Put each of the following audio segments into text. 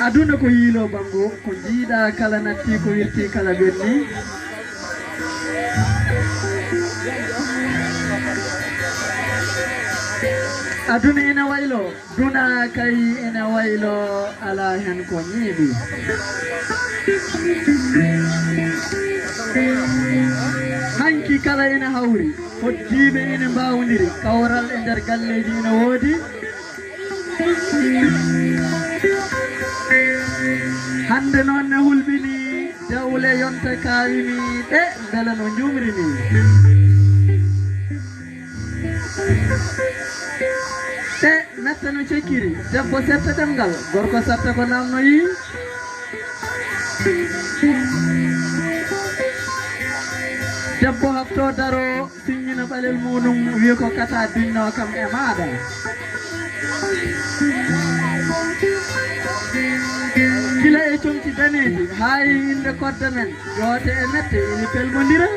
aduna ko yilo bango ko jiida kala natti ko wirti kala benni aduna ina waylo duna kay ina waylo ala hen ko nyibi hanki kala ina hawri hoddibe ina bawndiri kawral e der galleji ina wodi hande non ne hulbini dawle yonta kawimi de bela no njumri ni te metta no cekiri debbo setta demgal gorko setta ko namno yi debbo hafto daro signina balel mudum wi ko kata dinno kam e maada kila e chomti daneji hay inde kodda men yote e mette ini pelmondira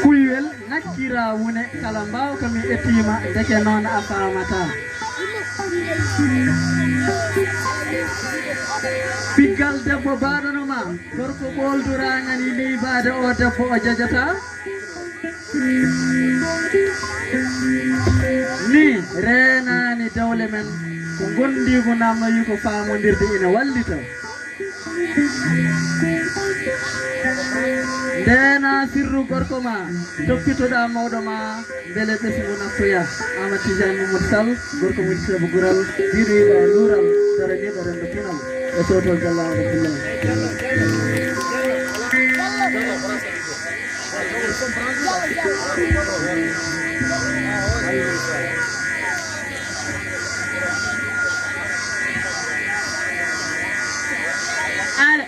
kuyel nakira wune kala mbaw kam etima deke non afamata pigal debbo baɗono ma gorko ɓoldurangani leybade o debbo o jajata ni renani dawle men ko gondi ko namnoyi ko faamodirde ina wallita ndena sirru gorko ma toppitoɗa mawɗo ma beele ɓesimo naftoya Amadou Tidiane Mamadou Sall gorko mo Likseyba Gural diinoyiɗo luural daraniɗo rendo pinal e sotol jallawo fillah Ale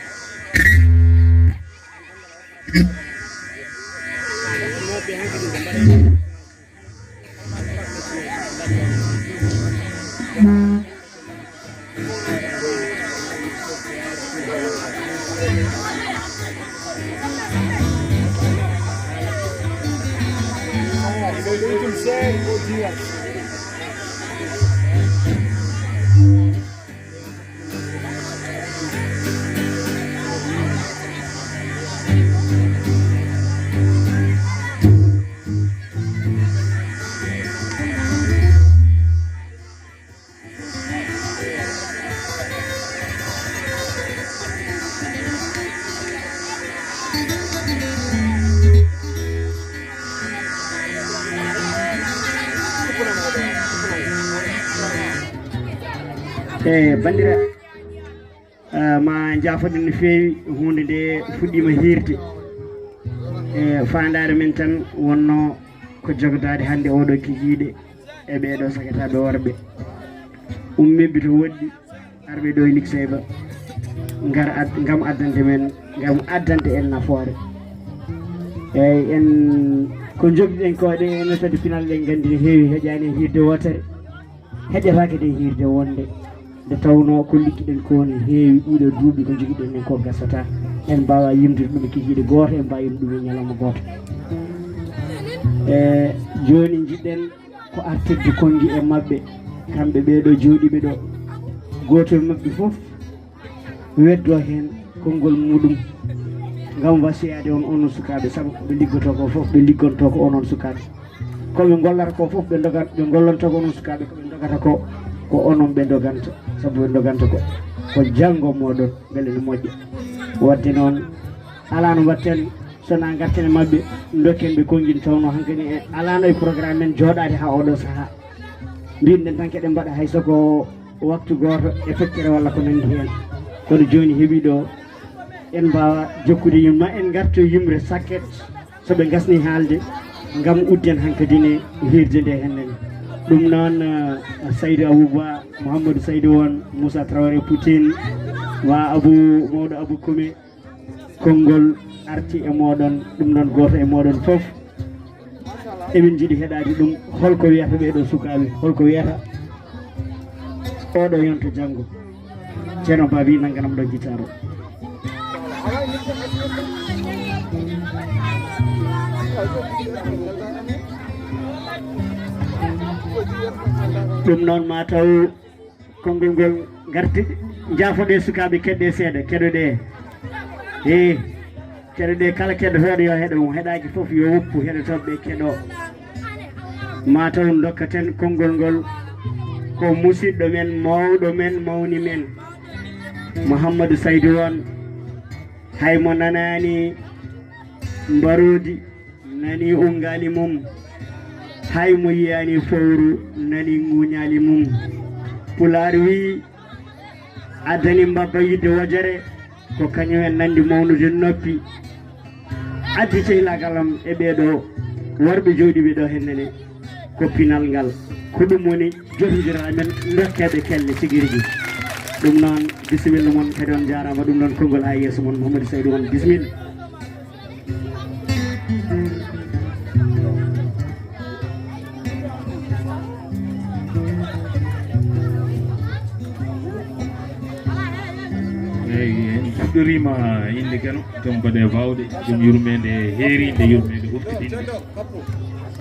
bandira ma jaafoɗen no feewi hunde nde fuɗɗima hiirde fandare men tan wonno ko jogodade hande oɗo kikiɗe e ɓeɗo sakataɓe worɓe ummebbi to woɗɗi arɓe ɗo e Likseyba gam addante men gam addante en nafoore eyyi en ko jogɗiɗen koɗe ene tadi pinal ɗen gandi no heewi heƴani hiirde wotere heƴatake de hiirde wonde nde tawno ko likkiɗen ko ne heewi ɗiɗo duuɓi ko joguiɗen en ko gasata en mbawa yimdude ɗum kikiɗe goto en mbawa yimdude ɗum e ñalawma goto joni jiɗɗen ko artirde kongi e mabɓe kamɓe ɓeɗo jooɗiɓe ɗo goto e mabɓe foof weddo hen konngol muɗum gam wasiyade on onon sukaɓe saabu ɓe liggoto ko foof ɓe liggonto ko onon sukaɓe koɓe gollata ko foof ɓe gollonto ko onon sukaɓe koɓe dogata ko onon ɓe doganta saabu ɓe doganta ko janggo moɗon beele no moƴƴa wadde noon alano watten sona garten e mabɓe dokken ɓe konngin tawno hankkadi e alano e programme men jooɗade ha oɗo saaha mbinɗen tan keɗen mbaɗa hay soko waktu goto e feccere walla ko nandi hen kono joni heeɓi ɗo en mbawa jokkude yimma en garto yimre sakket soɓe gasni haalde gam udden hankkadine hiirde nde hennene ɗum noon Saydou Abouba Mouhamadou Saydou won Moussa Traoré Poutine wa mawɗo Abou Koumé konngol arti e moɗon ɗum noon goto e moɗon foof emin jiiɗi heɗade ɗum holko wiyata ɓeɗo sukaɓe holko wiyata oɗo yonto janggo ceerno Babi nagganam ɗo guitare ɗum noon ma taw konngol ngol garti jaafoɗe sukaɓe keɗɗe seeɗa keɗoɗe keɗoɗe kala keɗotoɗo yo heɗo heɗaki foof yo woppu heɗotoɓe keɗo ma taw dokkaten konngol ngol ko musidɗo men mawɗo men mawni men Mouhamadou Saydou won haymo nanani mbarodi nani ungali mum haymo yiyani fowru nani nguñali mum Pulaar wi addani mbabba yidde wojere ko kañum en nandi mawnude noppi addi cehlagalam e ɓeɗo worɓe jooɗiɓe ɗo hennene ko pinal ngal ko ɗum woni jotodira men dokkeɓe kelle sigirji ɗum noon bisimilla moon kadi on jarama ɗum noon konngol ha yeeso moon Mouhamadou Saydou won bisimilla fuɗɗorima inde keno tom kode wawde ɗum yurmede heeride yurmede uftidinde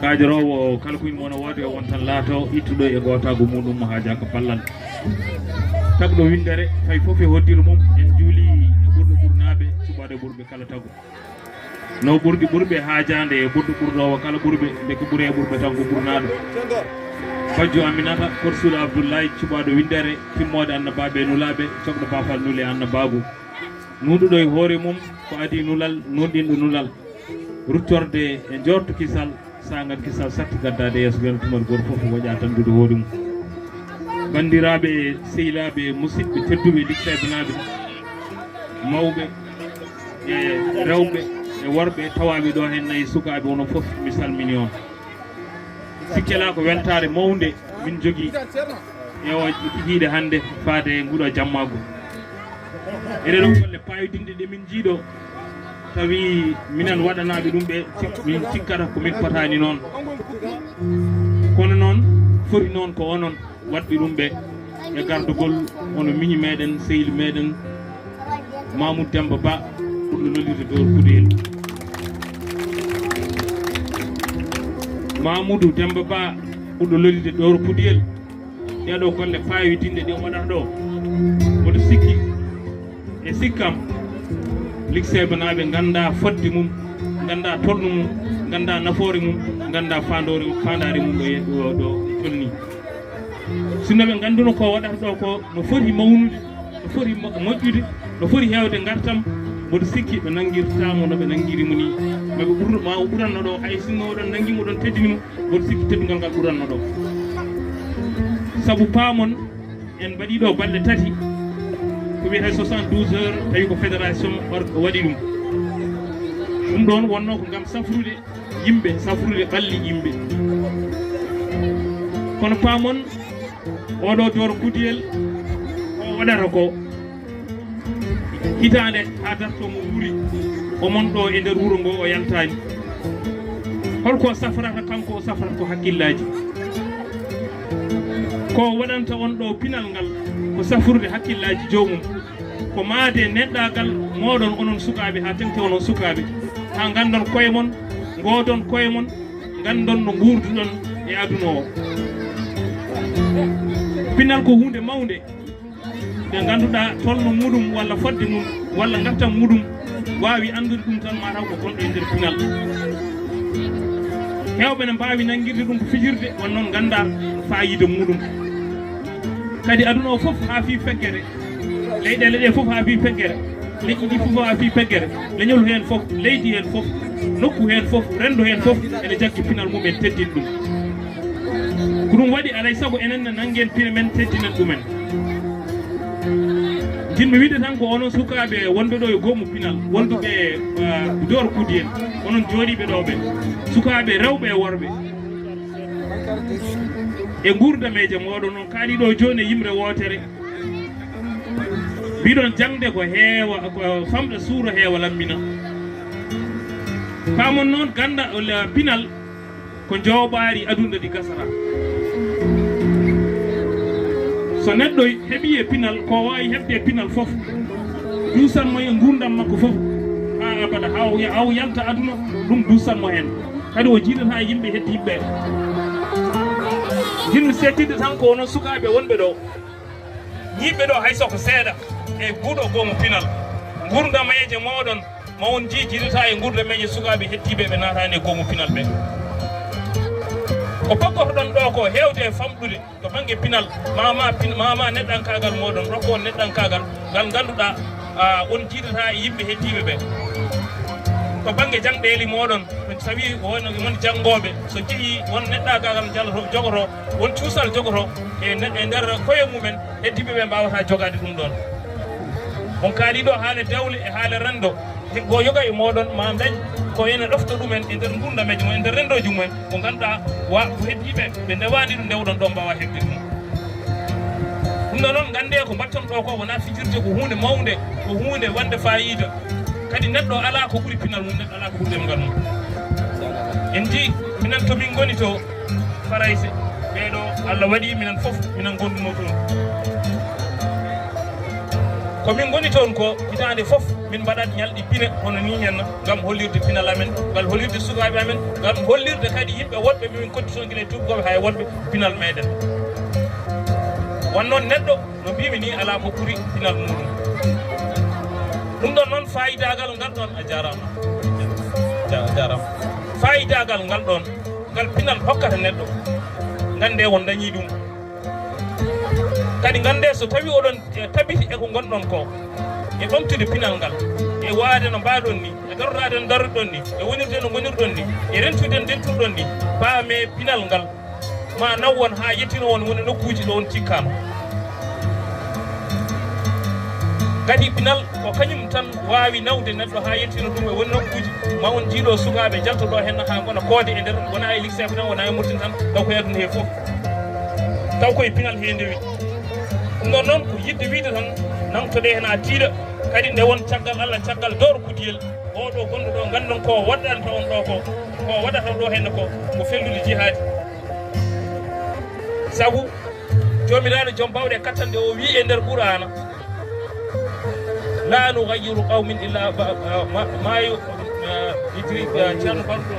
kaajorowo kala ko woni woodi o won tan laato ittuɗo e gotago muɗum ha jaka ballal tagɗo windere fay foof e hoddiru mum en juuli ɓurɗo ɓurnaɓe cuɓade ɓurɓe kala tagu no ɓurɗi ɓurɓe haajande e ɓurɗo ɓurɗowo kala ɓurɓe ndeke ɓuuri e ɓurɓe tan ko ɓurnaɗo bajjo aminata korsuɗo abdoullahi cuɓaɗo windere timmode annabaɓe nulaɓe cokɗo bafal nule annabagu nuɗuɗo e hoore mum ko adi nulal nonɗinɗo nulal ruttorde e jorto kisal sagal kisal satti gaddade yeeso weltumol goto foof woƴa tandude hoore mum bandiraɓe sehilaɓe musidɓe tedduɓe Likseyba naɓe mawɓe e rewɓe e worɓe tawaɓe ɗo hen nayyi sukaɓe onon foof mi salmini on sikkela ko weltare mawde min jogui e o hiiɗe hande faade nguuɗo jammago eɗen ɗon golle payodinde ɗe min jiiɗo tawi minen waɗanaɓe ɗum ɓe min cikkata ko min potani noon kono noon foti noon ko onon waɗɓe ɗum ɓe e gardugol ono miñi meɗen sehil meɗen Mamoudou Demba Ba ɓurɗo lollirde dow Kudel Mamoudou Demba Ba ɓurɗo lollirde dow Kudel ɗeɗo golle payodinde ɗe waɗata ɗo oɗo sikki e sikkam Likseyba naɓe ganda fodde mum ganda tolno mum ganda nafoore mum ganda fandare mum ɗo tolni sinno ɓe ganduno ko waɗata ɗo ko no foti mawnude no foti moƴƴude no foti hewde gartam mboɗo sikki ɓe nanguirtamo no ɓe nanguirimo ni maɓe ma o ɓuranno ɗo hay sinno oɗon nanguimo ɗon teddinimo mboɗo sikki teddugal ngal ɓuranno ɗo saabu paamon en mbaɗi ɗo balɗe tati ko wiyete 72 heures tawi ko fédération waɗi ɗum ɗon wonno ko gam safrude yimɓe safrude ɓalli yimɓe kono paamon oɗo dor Kudel o waɗata ko hitande ha dartomo wuuri omon ɗo e nder wuuro ngo o yaltani holko safrata kanko o safrata ko hakkillaji ko waɗanta on ɗo pinal ngal ko safrude hakkillaji jomum ko maade neɗɗagal moɗon onon sukaɓe ha tengti onon sukaɓe ha gandon koye mon godon koye mon gandon no gurduɗon e aduna o pinal ko hunde mawde nde ganduɗa tolno muɗum walla fodde mum walla gartam muɗum wawi andude ɗum tan mataw ko gonɗo e nder pinal hewɓe ne mbawi nanguirde ɗum ko fijirde won noon ganda fayida muɗum kadi aduna o foof ha fi fekkere leyɗele ɗe foof ha fi fekkere leƴƴi ɗi foof ha fi fekkere leñol hen foof leydi hen foof nokku hen foof rendo hen foof ene jaggi pinal mum en teddin ɗum ko ɗum waɗi alay saago enenne nanguen pine men teddinen ɗumen jinmi wiide tan ko onon sukaɓe wonɓe ɗo e Goomu Pinal wonduɓe dor Kudel onon jooɗiɓe ɗo ɓe sukaɓe rewɓe e worɓe e gurdameje moɗon noon kaali ɗo joni e yimre wotere mbiɗon jangde ko heewa ko famɗa suura heewa lammina pamon noon ganda pinal ko jowɓaari aduna ɗi gasata so neɗɗo heeɓi e pinal ko wawi heɓde e pinal foof dusanmo e gurdam makko foof ha abada haw yalta aduna ɗum dusanmo hen kadi o jiiɗata yimɓe heddiɓe jinmi settide tan ko onon sukaɓe wonɓe ɗo ñiɓɓe ɗo hay soko seeɗa e guuɗo Goomu Pinal gurdameje moɗon ma on jiiɗata e gurdameje sukaɓe heddiɓe ɓe natani e Goomu Pinal ɓe ko pokkotoɗon ɗo ko hewde e famɗude to banggue pinal mama neɗɗankagal moɗon rokko on neɗɗankagal ngal ganduɗa on jiidata e yimɓe heddiɓe ɓe to banggue jangɗeli moɗon so tawi won janggoɓe so jeeyi won neɗɗankagal jogoto won cuusal jogoto e nder koye mumen heddiɓe ɓe mbawata jogade ɗum ɗon on kaali ɗo haala dewle e haala rendo go yoga e moɗon ma dañ ko ene ɗofta ɗumen e nder gurdameje mumen e nder rendoji mumen ko ganduɗa ko heddiɓe ɓe ndewani ɗum ndewɗon ɗon mbawa hebde ɗum ɗum ɗo noon gande ko mbatton ɗo ko wona fijirde ko hunde mawde ko hunde wande fayida kadi neɗɗo ala ko ɓuuri pinal mum neɗɗo ala ko ɓuuri demgal mum en jii minen tomin goni to farayse ɓeɗo Allah waɗi minen foof minen gonduno toon komin goni toon ko hitande foof min mbaɗat ñalɗi pine hono ni henna gam hollirde pinal amen ngal hollirde sukaɓe amen gam hollirde kadi yimɓe woɗɓe min kottitoon guila tubakoɓe hay wonɓe pinal meɗen won noon neɗɗo no mbimi ni ala ko ɓuuri pinal muɗum ɗum ɗon noon fayidagal ngal ɗon a jarama jarama fayidagal ngal ɗon ngal pinal hokkata neɗɗo gande won dañi ɗum kadi gande so tawi oɗon tabiti eko gonɗon ko e ɓamtude pinal ngal e waade no mbaɗon ni e darorade no daroɗon ni e wonirde no gonirɗon ni e rentude no denturɗon ni paame pinal ngal ma naw won ha yettino won woni nokkuji ɗo on cikkama kadi pinal ko kañum tan wawi nawde neɗɗo ha yettino ɗum e woni nokkuji ma on jiiɗo sukaɓe jaltoɗo hen ha gona koode e nder wona e Likseyba tan wona e Mauritanie tan taw ko yadum he foof taw koye pinal he ndewi ɗum ɗon noon ko yidde wiide tan nangtoɗe hen a tiiɗa kadi nde won caggal Allah caggal dowro kudiyel oɗo gonɗo ɗo gandon ko waɗɗanta on ɗo ko waɗata ɗo henne ko fellude jihaadi saabu jomiraɗo joom bawɗe kattande o wi e nder Qur'ana la nughayyiru qawmin illa ma idri ceerno barɗo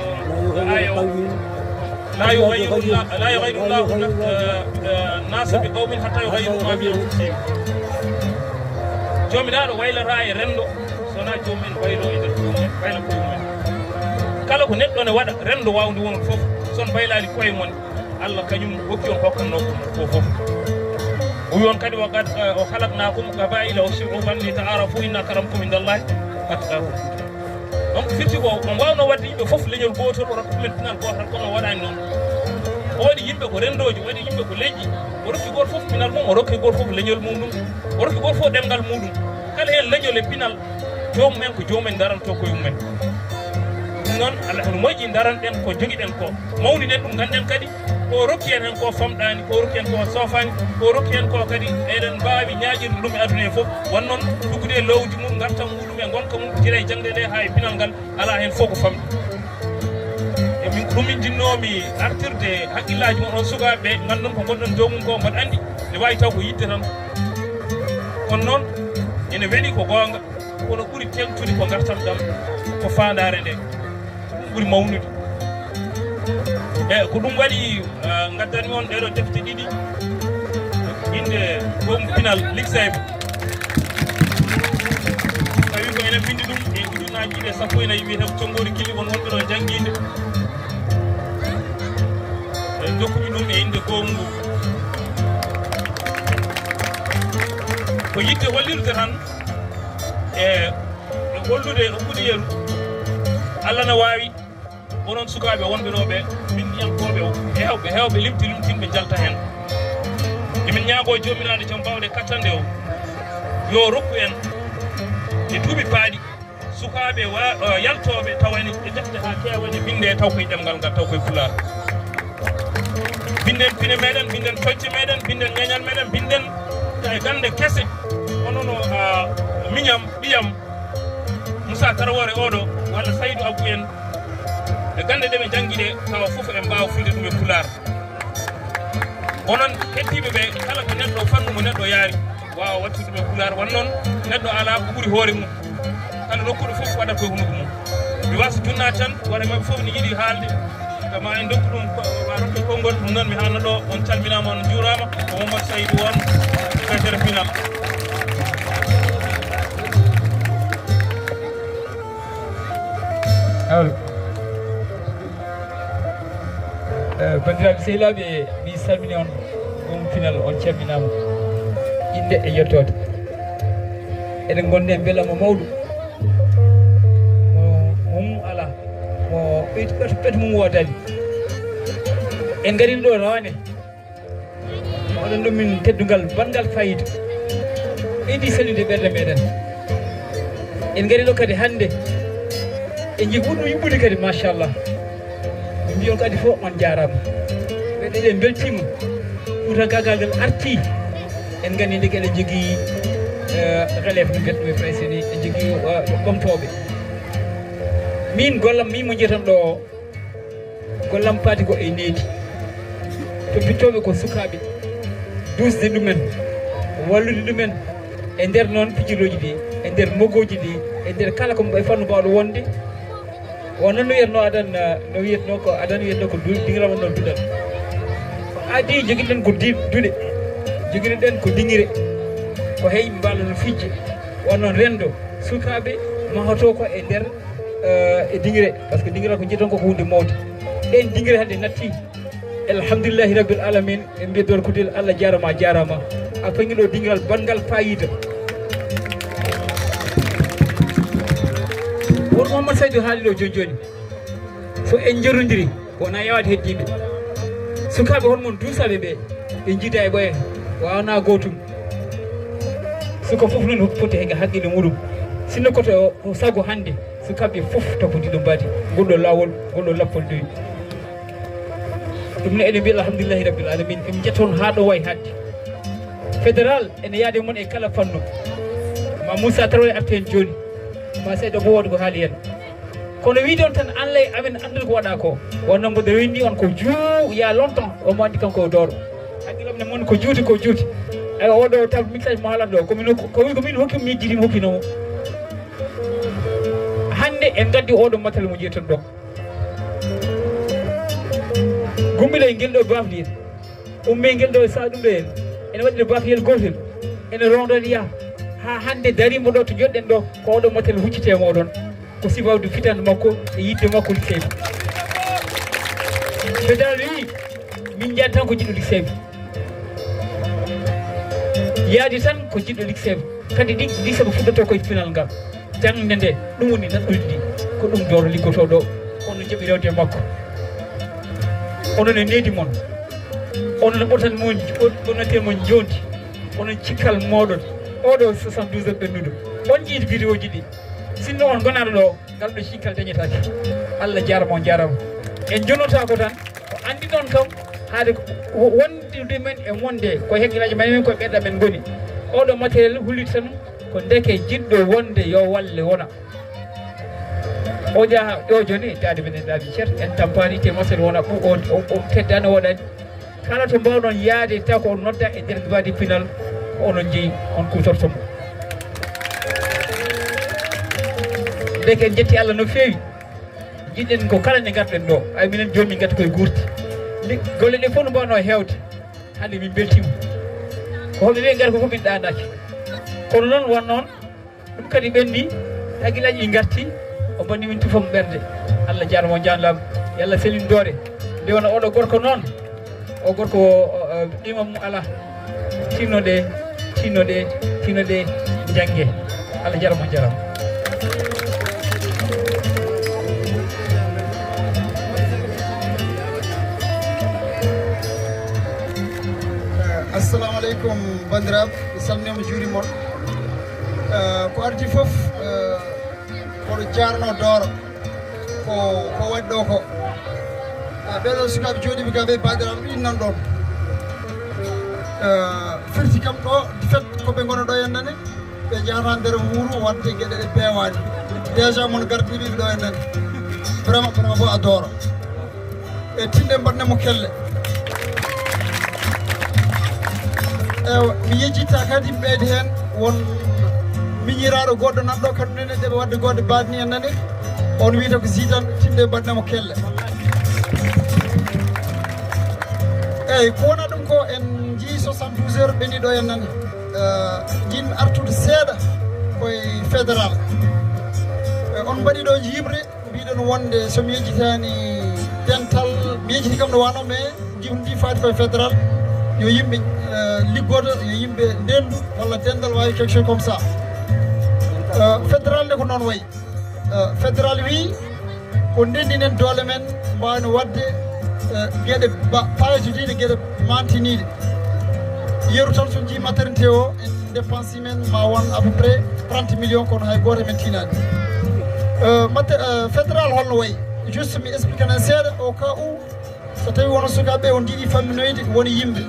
aya o la yughayyiru llahu nasa bi qawmin hatta yughayyiru ma bi anfusihim jomiraɗo waylata e rendo sona jomumen waylo e nder koyemumen wayla koyemumen kala ko neɗɗo ne waɗa rendo wawde wonde foof son baylali koye mon Allah kañum hokki on hokkanno ko foof o wi on kadi o halaknakum qabaila o shu'uban li ta'arafu inna akramakum indallahi atqakum donc firti ko on wawno wadde yimɓe foof leñol gotol o rokka ɗumen pinal gotal kono waɗani noon o waɗi yimɓe ko rendoji o waɗi yimɓe ko leƴƴi o rokki goto foof pinal mum o rokki goto foof leñol muɗum o rokki goto foof ɗemgal muɗum kala hen leñol e pinal jomumen ko jomumen daranto koye mumen ɗum noon Allah no moƴƴi daranɗen ko joguiɗen ko mawniɗen ɗum ganden kadi ko rokki en hen ko famɗani ko rokki en ko sofani ko rokki en ko kadi eɗen mbawi ñaƴirde ɗum e aduna he foof won noon duggude e lowdi mum gartam muɗum e gonka mum jira e jangde ɗe ha e pinal ngal ala hen fof ko famɗi emin ko ɗum min jinnomi artirde haqqillaji mon on sukaɓeɓe gandon ko gonɗon jomum ko mbaɗa andi ne wawi taw ko yidde tan kono noon ene weɗi ko gonga kono ɓuuri tengtude ko gartam ɗam ko fandare nde ɗum ɓuuri mawnude ko ɗum waɗi gaddani on ɗeɗo defte ɗiɗi inde Goomu Pinal Likseyba tawi ko enen bindi ɗum e ujunaji ɗiɗi e sappo e nayyi wiyete conngori killi won wonɓe ɗo jangguide en dokkuɓe ɗum e inde Goomu ko yidde hollirde tan e hollude hokkude yeru Allah ne wawi onon sukaɓe wonɓe ɗo ɓe min ñankoɓe hewɓe limtinɓe jalta hen emin ñaago jomiraɗo joom bawɗe kattande o yo rokku en e duuɓi paaɗi sukaɓe yaltoɓe tawani e defte ha kewani binde taw koye ɗemgal ngal taw koye Pulaar binden pine meɗen binden tocce meɗen binden ñeñal meɗen binden e gande kese onono miñam ɓiyam Moussa Tarawore oɗo walla Saydou Abou en e gande ɗe ɓe janggi ɗe tawa foof e mbawa fulde ɗum e Pulaar onon hettiɓe ɓe kala ko neɗɗo fannu mo neɗɗo yaari wawa wattude ɗum e Pulaar won noon neɗɗo ala ko ɓuuri hoore mum kala nokkuɗo foof waɗat koye hunuko mum mi wasa junnade tan wona mabɓe foof ne yiiɗi haalde kama en dokku ɗum wa rokke konngol ɗum noon mi haalno ɗo on calminama on juurama ko Mamadou Saydou on secrétaire Pinal bandiraɓe sehilaɓe mi salmini on Goomu Pinal on calminama inde e yettode eɗen gonde e beelama mawɗo mo mum ala mo ɓeto mum wodani en garin ɗo rawane oɗon ɗum min teddugal bangal fayida ɓeydi sallude ɓerde meɗen en gari ɗo kadi hande e jii ɓurɗo yiɓɓude kadi machallah mi mbi on kadi fof on jarama ɓeɗeɗen beltima ɓuuta gagal arti en gandi nde eɗen jogui relève no mbiɗa ɗum e français ni en jogui ɓomtoɓe min gollam min mo jiitan ɗo gollam paati ko e needi to bittoɓe ko sukaɓe dusde ɗumen wallude ɗumen e nder noon pijiroji ɗi e nder moggoji ɗi e nder kala ko fannu mbawɗo wonde wonon no wiyatno adan no wiyatno ko adan wiyatno ko dingira wonno duɗal ko adi joguiɗen ko duɗe joguiɗen ko dinguire ko hey mbalo no fijje wonnoon rendo sukaɓe mahoto ko e nder e dinguire par ce que dinguira ko jiiton koko hunde mawde ɗen dinguire hande natti alhamdulillahi rabbil alamin en mbiɗon kudel Allah jarama jarama a faŋiɗo dingiral bangal fayida won Mamadou Saydou haali ɗo joni joni so en jarodiri wona yawade heddiɓe sukaɓe honmon duusaɓe ɓe ɓe jiida e ɓoyen wawana gotum suka fof noon foti hege haqqille muɗum sinno koto sago hande sukaɓe fof topoti ɗum baadi gonɗo lawol gonɗo lappoldoyi ɗum ne eɗen mbiya alhamdulillahi rabbil alamin en jetton ha ɗo way hadde fédéral ene yaade moon e kala fannu ma Moussa Traoré arti hen joni ma Seydou bo wodi ko haali hen kono wiide on tan Allah amen andal ko waɗa ko wonno mboɗo rendi on ko juu ya longtemps omo andi kanko dooro haqqillam ne moon ko juuti ay oɗo taw mixage mo haalat ɗo ko wi komin hokkimo miijjidi mi hokkinomo hande en gaddi oɗo matériel mo jeeton ɗo gummiɗo e guel ɗo bafdiyel umme guel ɗo sa ɗum ɗo hen ene waɗi ɗo bafdiyel gotel ene rondoni yaha ha hande darimo ɗo to joɗɗen ɗo ko oɗo matériel huccite moɗon ko sifawde fitande makko e yidde makko Likseyba fédéral wi min jaadi tan ko jiɗɗo Likseyba yaadi tan ko jiɗɗo Likseyba kadi Likseyba fuɗɗoto koye final ngal jangde nde ɗum woni tan ɗulɗi ko ɗum dooro liggoto ɗo ono jaɓi rewde makko onon e needi moon onon ɓotan mon ɓonatel mon jondi onon cikkal moɗon oɗo 72 heures ɓennuɗo on jiidi vidéo ji ɗi sinno on gonaɗo ɗo ngal ɗo cikkal dañetake Allah jarama on jarama en jonota ko tan ko andi ɗon kam haade wondude men e wonde ko heggilaji men koye ɓeɗɗa men goni oɗo matériel hulliti tan ko ndeke jiɗɗo wonde yo walle wona o jaaha ɗo joni daade men e daabi ceer en tampani te masel wona o teddani woɗani kala to mbawɗon yaade taw ko on nodda e nder mbadi pinal onon jeeyi on kutortomo ndeke en jetti Allah no feewi jiɗɗen ko kala nde garɗen ɗo ay minen joni min gatti koye gurti golle ɗe fof no mbawno hewde hande min beltima ko hoɓe ɓe gari ko fof min ɗanaki kono noon won noon ɗum kadi ɓenni hagguillaji ɗi garti o bonni min tufamo ɓerde Allah jaramo o janlama yo Allah selindore nde wona oɗo gorko noon o gorko ɗima mum ala tinnoɗe jangge Allah jaramo o jarama assalamu aleykum bandiraɓe mi salminima juurimon ko arti foof koɗo jarno dooro ko waɗi ɗo ko ɓeɗo sukaɓe jooɗiɓe ga ɓe badiraɓe ɗin nan ɗon firti kam ɗo fait koɓe gona ɗo hennane ɓe jahata nder wuuro wadde gueɗe ɗe pewani déjà mon gardiɓe ɗo hennane vraiment bo a dooro e tinde mbaɗnemo kelle mi yejjitta kadi ɓeyde hen won miñiraɗo goɗɗo nanɗo kadi nene ɗeɓe wadde goɗɗe badni en nane on wiyata ko sidan tinde mbaɗnemo kelle eyyi ko wona ɗum ko en jii 72 heures ɓenni ɗo en nane jinmi artude seeɗa koye fédéral on mbaɗi ɗo jibré mbiɗon wonde somi yejjitani dental mi yejjiti kam no wano mais jimdi faati koye fédéral yo yimɓe liggoto yo yimɓe ndendu walla dendal wawi quelque chose comme ça fédéral nde ko noon wayi fédéral wi ko ndendinen doole men mbawno wadde gueɗe page ujiɗe gueɗe mantiniɗe yeeru tan so jii maternité o en dépense men ma won à peu près 30 millions kono hay goto men tinani fédéral holno wayi juste mi expliquena seeɗa au cas où so tawi wono sukaɓe on jiiɗi famminoyde woni yimɓe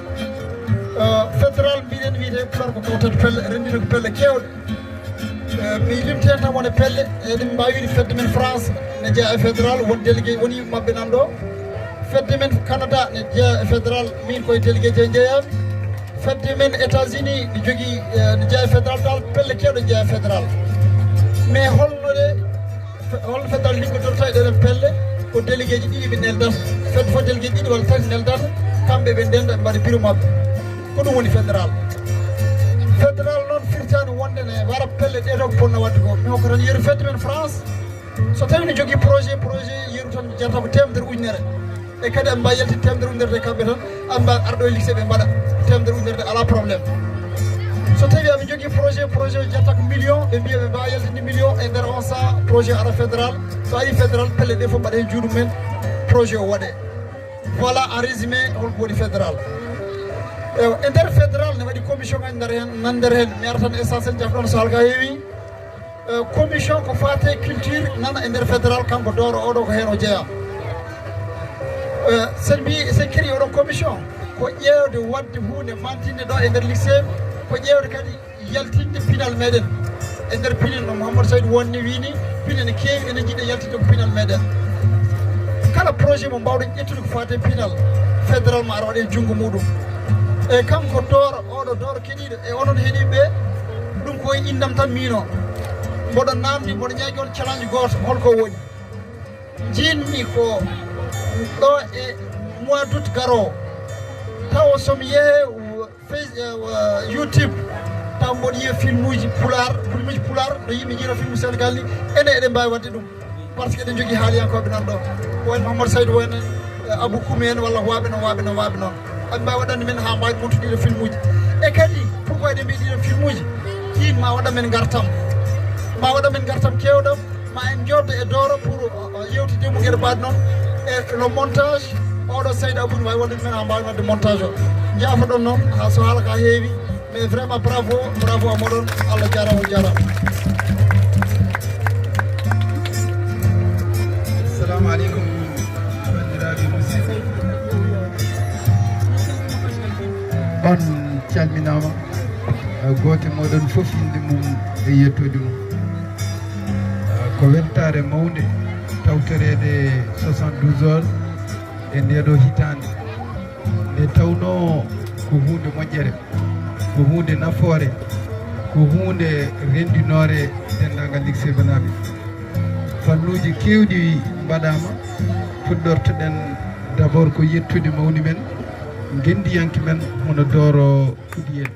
fédéral mbiɗen wiyete pular ko kawtata pelle rendino ko pelle kewɗe mi limten tan wone pelle eɗen mbawi wiide fedde men France ne jeeya e fédéral won délégué woni yimɓe mabɓe nan ɗo fedde men Canada ne jeeya e fédéral min koye délégué je jeeyami fedde men États-Unis ne jogui ne jeeya e fédéral dal pelle kewɗe jeeya e fédéral mais holno fédéral liggodorta e ɗeɗen pelle ko délégué ji ɗiɗi ɓe neldata fedde fof délégué ɗiɗi walla tati neldata kamɓe ɓe ndenda ɓe mbaɗa bureau mabɓe ko ɗum woni fédéral noon firtani wonde ne wara pelle ɗe to ko ponno wadde ko mi hokko tan yeeru fedde men France so tawi ne jogui projet yeeru tan jarata ko temedere ujunere e kadi amba yalti temdere underde kamɓe tan amba arɗo e lycée ɓe mbaɗa temdere underde ala probléme so tawi aɓe jogui projet jetta ko million ɓe mbiya ɓe mbawa yaltinde million e nder on saa projet ara fédéral so ari fédéral pelle ɗe fof mbaɗa hen juuɗum men projet o waɗe voilà en résumé holko woni fédéral e nder fédéral ne waɗi commission ngaji nan nder hen mi ara tan essentiel jafɗon so halka heewi commission ko fate culture nana e nder fédéral kanko dooro oɗo ko hen o jeeya sen mbi sen kiri oɗon commission ko ƴeewde wadde hunde mantinde ɗo e nder lycée ko ƴeewde kadi yaltinde pinal meɗen e nder pinal no Mouhamadou Saydou wonni wini pinal ne keewi enen jiiɗe yaltinde ko pinal meɗen kala projet mo mbawɗen ƴettude ko fate pinal fédéral ma ara waɗe junngo muɗum e kanko dooro oɗo dooro keɗiɗo e onon heeɗiɓe ɗum koye indam tan miino mboɗo namdi mboɗo ñaagui on challenge goto holko woni jinmi ko ɗo e mois d' août garowo taw somi yeehe YouTube taw mboɗo yiya film uji pular no yimɓe jiira film Sénégal ni ene eɗen mbawi wadde ɗum par ce que eɗen jogui haaliyankoɓe nan ɗo wayno Mouhamadou Saydou wayno Abou Koumi en walla waaɓe noon aɓe mbawi waɗande men ha mbawi montuɗiɗo film uji e kadi pourquoi eɗen mbiya ɗiɗo film uji ɗin ma waɗa men gartam kewɗam ma en joddo e dooro pour yewtidemo gueɗe mbaɗe noon e le montage oɗo Saydou Abou ne wawi wallude men ha mbawi wadde montage o jaafoɗon noon ha so haala ka heewi mais vraiment bravo à moɗon Allah jarama assalamu aleykum bandiraɓe musidɓe on calminama goto moɗon foof inde mum e yettode mum ko weltare mawde tawtorede 72 heures e ndeɗo hitande nde tawno ko hunde moƴƴere ko hunde nafoore ko hunde rendinore dendagal Likseyba naaɓe fannuji kewɗi mbaɗama puɗɗortoɗen d' abord ko yettude mawni men gendiyanke men hono dooro fuɗi en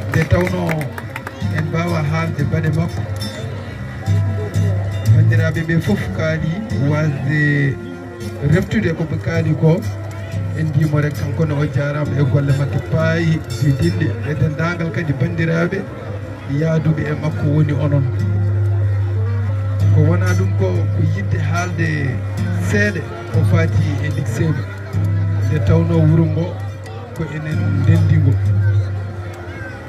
nde tawno en mbawa haalde baɗe makko bandiraɓe ɓe foof kaali wasde reftude koɓe kaali ko en mbimo rek kankone o jarama e golle makko paayi dinde e dendagal kadi bandiraɓe yaaduɓe e makko woni onon ko wona ɗum ko yidde haalde seeɗa ko fati e Likseyba nde tawno wuuro ngo ko enen ndendi ngo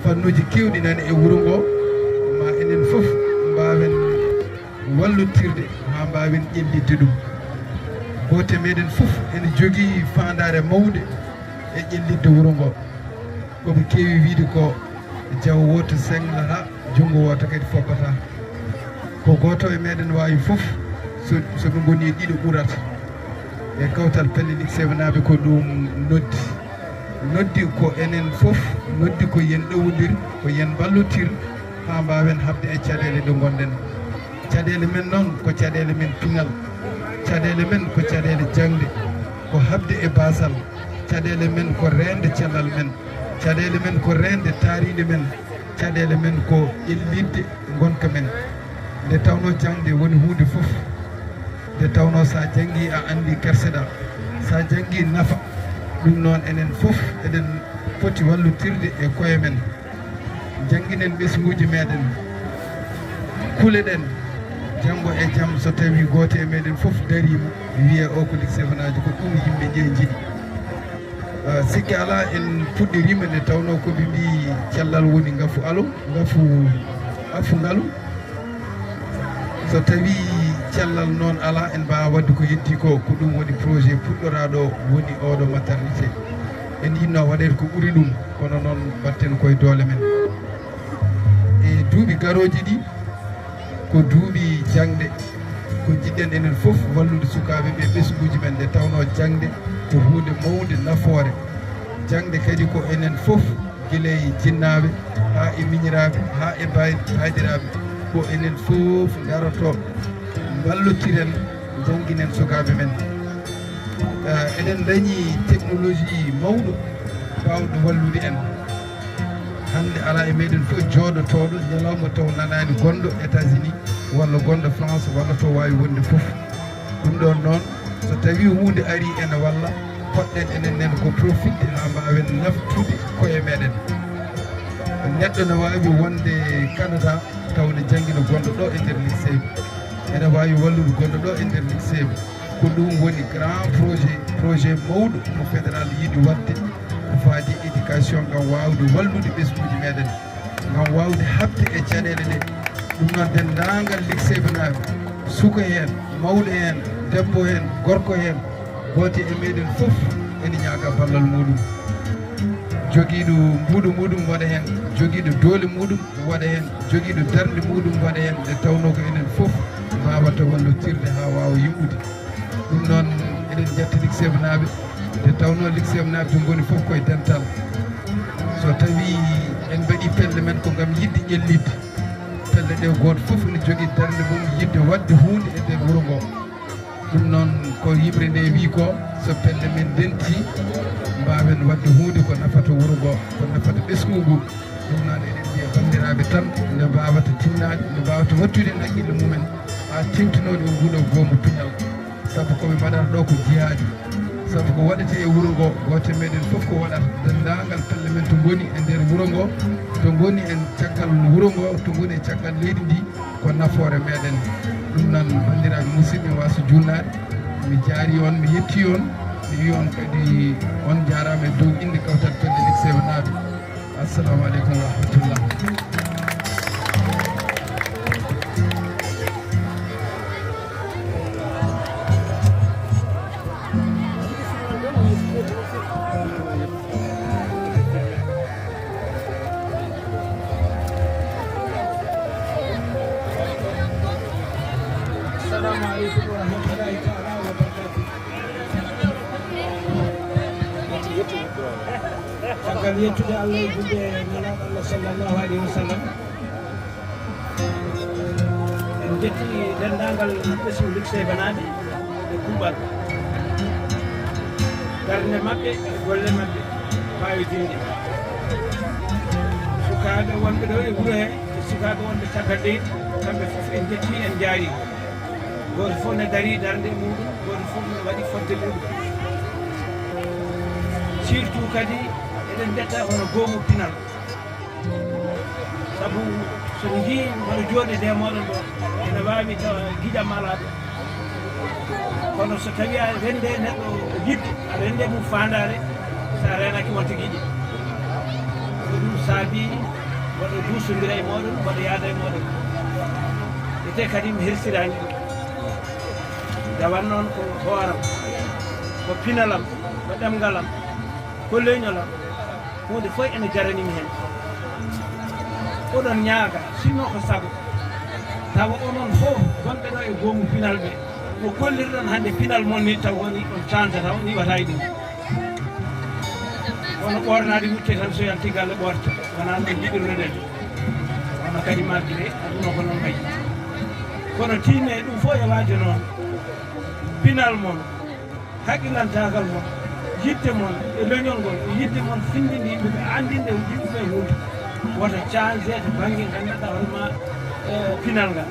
fannuji kewɗi nani e wuuro ngo ma enen foof mbawen wallotirde ha mbawen ƴellidde ɗum gote meɗen foof ene jogui fandare mawde e ƴellidde wuuro ngo koɓe kewi wiide ko jaw woto senglata junggo woto kadi fobbata ko goto e meɗen wawi foof soɓe goni e ɗiɗo ɓurata e kawtal pelle Likseyba naaɓe ko ɗum noddi ko enen foof noddi ko yen ɗowodir ko yen ballotir ha mbawen habde e caɗele ɗe gonɗen caɗele men noon ko caɗele men pinal caɗele men ko caɗele jangde ko habde e basal caɗele men ko rende cellal men caɗele men ko rende taaride men caɗele men ko ƴellidde gonka men nde tawno jangde woni hunde foof nde tawno sa jangi a andi kerseɗa sa jangi nafa ɗum noon enen foof eɗen foti wallotirde e koye men janguinen ɓesguji meɗen kuleɗen janggo e jaam so tawi goto e meɗen foof darima wiye o ko Likseyba najo ko ɗum yimɓe ƴe jiiɗi sikki ala en puɗɗirima nde tawno koɓe mbi cellal woni ngaafu alo ngaafu afu ngaalu so tawi cellal noon ala en mbawa wadde ko heddi ko ɗum woni projet puɗɗoraɗo woni oɗo maternité en yinno waɗede ko ɓuuri ɗum kono noon batten koye doole men e duuɓi garoji ɗi ko duuɓi jangde ko jiɗɗen enen foof wallude sukaɓe ɓe ɓesguji men nde tawno jangde ko hunde mawde nafoore jangde kadi ko enen foof guila e jinnaɓe ha e miñiraɓe ha e baydiraɓe ko enen foof garoto wallotiren jangguinen sukaɓe men eɗen dañi technologie mawɗo bawɗo wallude en hande ala e meɗen fof jooɗotoɗo ñalawma taw nanani gonɗo États-Unis walla gonɗo France walla to wawi wonde foof ɗum ɗon noon so tawi hunde ari ene walla poɗɗen enen nen ko profitde ha mbawen naftude koye meɗen neɗɗo ne wawi wonde Canada tawne jangguino gonɗo ɗo e nder Likseyba ene wawi wallude gonɗo ɗo e nder Likseyba ko ɗum woni grand projet mawɗo mo fédéral yiiɗi wadde ko faadi éducation ngam wawde wallude ɓesguji meɗen ngam wawde habde e caɗele ɗe ɗum noon dendagal Likseyba naaɓe suka hen mawɗo hen debbo hen gorko hen gote e meɗen foof ene ñaaga ballal muɗum joguiɗo mbuɗo muɗum waɗa hen joguiɗo doole muɗum waɗa hen joguiɗo darde muɗum waɗa hen nde tawno ko enen foof mbawata wallotirde ha wawa yimɓude ɗum noon eɗen jetta Likseyba naaɓe nde tawno Likseyba naaɓe to goni foof koye dental so tawi en mbaɗi pelle men ko gam yidde ƴellidde pelle ɗe goto foof ne jogui darde mum yidde wadde hunde e nder wuuro ngo ɗum noon ko yimɓe nde wi ko so pelle men denti mbawen wadde hunde ko nafata wuuro ngo ko nafata ɓesgu ngu ɗum noon eɗen mbiya bandiraɓe tan nde mbawata tinnade nde mbawata wattude en haqqille mumen ha timtinode o huuɗo Goomu Pinal saabu koɓe mbaɗata ɗo ko jihaadi saabu ko waɗete e wuuro ngo gote meɗen foof ko waɗata dendagal pelle men to goni e nder wuuro ngo to goni en caggal wuuro ngo to goni e caggal leydi ndi ko nafoore meɗen ɗum noon bandiraɓe musidɓe wasa junnade mi jaari on mi yetti on mi wi on kadi on jarama e dow inde kawtal pelle Likseyba naaɓe assalamu aleykum wa rahmatullah Assalamu alaikum warahmatullahi ta'ala wabarakatuh. Caggal yettude Allah e julde nelaɗo Allah sallllahu alayhi wa sallam en jetti dendagal ɓesgu Likseyba naaɓe e kuuɓal darde maɓɓe e golle maɓɓe fawidinde sukaɓe wonɓe ɗo e wuuro he e sukaɓe wonɓe caggal leydi kamɓe fof en jetti en jaari goto fof ne dari darde muɗum goto fof ne waɗi fodde muɗum surtout kadi eɗen jetta hono Goomu Pinal saabu somi jii mboɗo jooɗi nde moɗon ɗo ene wawi tawa giƴam alaɗo kono so tawi a rende neɗɗo yidde a rende mum fandare sa renaki wonto giƴe ko ɗum saabi mboɗo dusodira e moɗon mboɗo yaada e moɗon ete kadi mi hersirani ɗum dawan noon ko hooram ko pinalam ko ɗemgalam ko leñolam hunde fof ene jaranimi hen oɗon ñaaga sinno ko sago tawa onon fof gonɓe ɗo e Goomu Pinal ɓe mo gollirɗon hande pinal mon ni taw woni on chanta taw niwata e ɗum wono ɓornade wutte tan so yanti galle ɓorta wona no jiɗirnoɗen wono kadi malgré aduno ko noon wayi kono tinne ɗum fof e waade noon pinal mon haqqilantagal mon yidde mon e leñol ngol e yidde mon findinde yimɓeɓe andinde yimɓeɓe hunde woto changé to banggue ganduɗa hoorema pinal ngal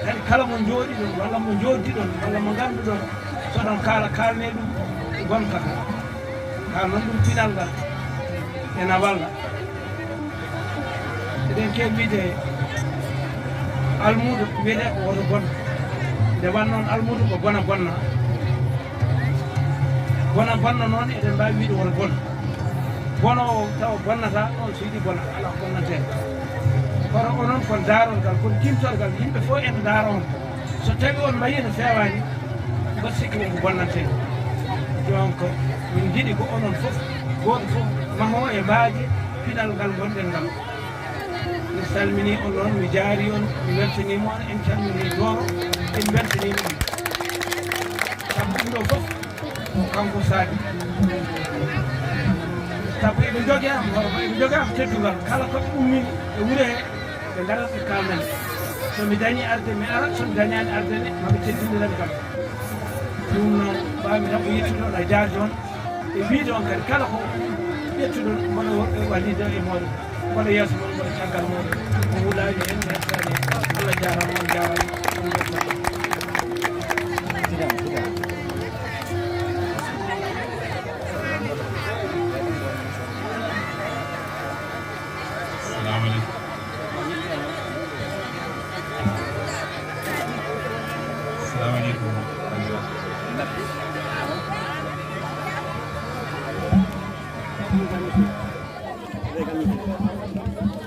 kadi kala mo jooɗi ɗon walla mo joddi ɗon walla mo ganduɗon soɗon kaala kalne ɗum gonka ka kalnon ɗum pinal ngal ena walla eɗen keɓide almudo wiyete ko woto bon nde wannoon almudo ko bona bonna bona bonna noon eɗen mbawi wiide woto bon bono o taw bonnata ɗon so yiɗi bona ala bonnate kono onon kon darolgal kon timtorgal yimɓe fof ene daara on so tawi on mbayi no fewani mbat sikki wonko bonnante donc min jiiɗi ko onon fof goto fof maho e mbaaji pinal ngal gonɗen ngal mi salmini on noon mi jaari on mi weltanima on en calmini Doro en weltanima ɗum saabu ɗum ɗo fof kanko saabi saabu eɓe jogueam eɓe jogueam teddugal kala koɓe ummini e wuuro he ɓe garat ɓe kalnani somi dañi arde mi ara somi dañani ardene maɓe teddindiran kam ɗum noon mbawmi tan ko yettude on a jaarde on e wiide on kadi kala ko ƴettuɗon mboɗo wallide e moɗon mboɗo yeeso moɗon mboɗo caggal moɗon ko wuulaji en hettani Allah jarama on jarama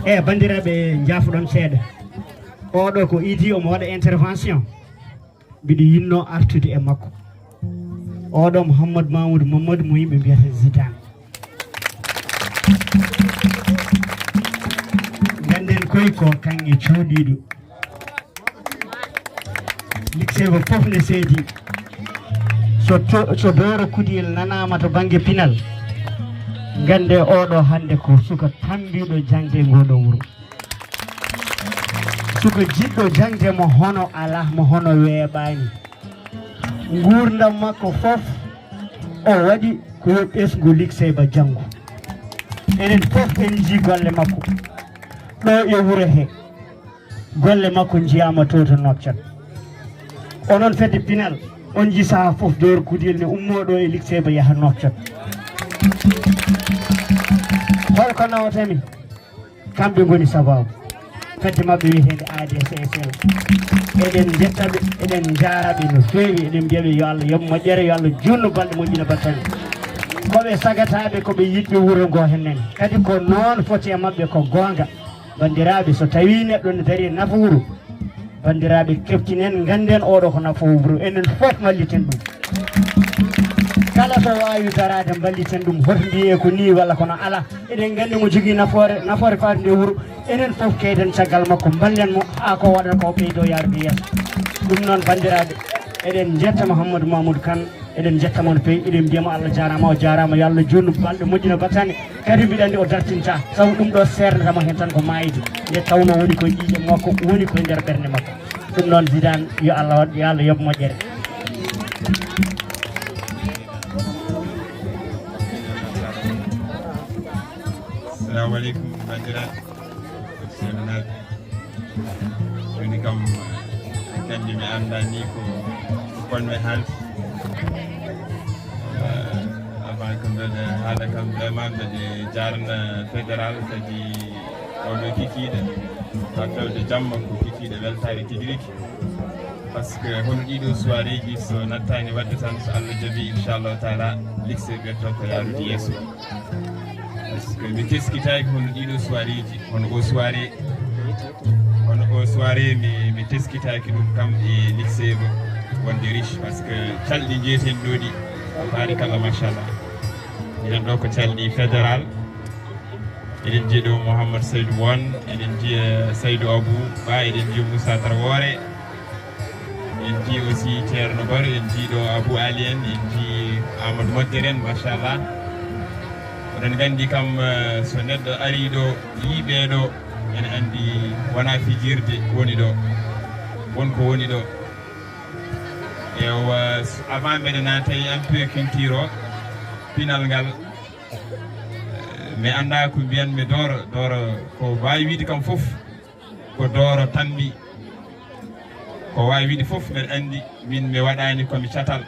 e bandiraɓe jaafuɗon seeɗa oɗo ko idi omo waɗa intervention mbiɗo yinno artude e makko oɗo Mouhamadou Mamoudou Mamadou mo yimɓe mbiyata Zidane ganden koy ko kanŋe cuuɗiɗo Likseyba fof ne seedi so dooro kudiyel nanama to banggue pinal gande oɗo hande ko suka tambiɗo jangde ngoɗo wuuro suka jiɗɗo jangde mo hono ala mo hono weeɓani gurdam makko fof o waɗi ko ɓesgu Likseyba janggo enen fof en ji golle makko ɗo e wuuro he golle makko jiyama to nokcat onon fedde pinal on ji saha fof dowr kudiyel ne ummoɗo e Likseyba yaaha nokcat holko nawatami kamɓe goni sababu fedde mabɓe wiyetede ADCSL eɗen jettaɓe eɗen jaraɓe no fewi eɗen mbiyaɓe yo Allah yoɓ moƴƴere yo Allah junno balɗe moƴƴina battane koɓe sagataɓe koɓe yiɗɓe wuuro ngo hennen kadi ko noon foti e mabɓe ko gonga bandiraɓe so tawi neɗɗo ne daari nafa wuuro bandiraɓe keftinen ganden oɗo ko nafa wuuro enen fof malliten ɗum kala so wawi darade balliten ɗum hoto mbiye ko ni walla kono ala eɗen gandi mo jogui nafoore fade nde wuuro enen fof keyden caggal makko ballen mo ha ko waɗata ko ɓeydo yarude yeeso ɗum noon bandiraɓe eɗen jetta Mouhamadou Mamoudou Kane eɗen jettamo no fewi eɗen mbiyamo Allah jarama o jarama yo Allah jonnu balɗe moƴƴina battane kadi mbiɗa andi o dartinta sabu ɗum ɗo sernetamo hen tan ko mayde nde tawno woni koye ƴiƴe makko woni koye nder ɓerde makko ɗum noon Zidane yo Allah yoɓ moƴƴere assalamu aleykum bandiraɓe seminaɓe joni kam kandi mi anda ni ko konmi haalde avant que mbeɗe haala kam vraiment mbeɗe jarna fédéral kadi oɗo kikiɗe ha fewde jamma ko kikiɗe weltare tigui rigui par ce que hono ɗiɗo soirée ji so nattani wadde tan so Allah jaaɓi inchallahu taala Likseyba ɓetto ko yarude yeeso par ce que mi teskitaki hono ɗiɗo soirée ji hono o soirée mi teskitaki ɗum kam e Likseyba wonde riche par ce que calɗi jeeten ɗo ɗi faari kala machallah eɗen ɗo ko calɗi fédéral eɗen jiiya ɗo Mouhamadou Seydou Won eɗen jiiya Seydou Abou Ba eɗen jiiya Moussa Traoré en jiiya aussi Ceerno Baro en jiiɗo Abou Ali en en jii Amadou Moddere en machallah oɗon gandi kam so neɗɗo ari ɗo yiiɓeɗo ene andi wona fijirde woni ɗo wonko woni ɗo ewa avant mbeɗe naata e un peu culture o pinal ngal mi anda ko mbiyanmi dooro ko wawi wiide kam foof ko dooro tanmi ko wawi wiide foof mbeɗa andi min mi waɗani komi catal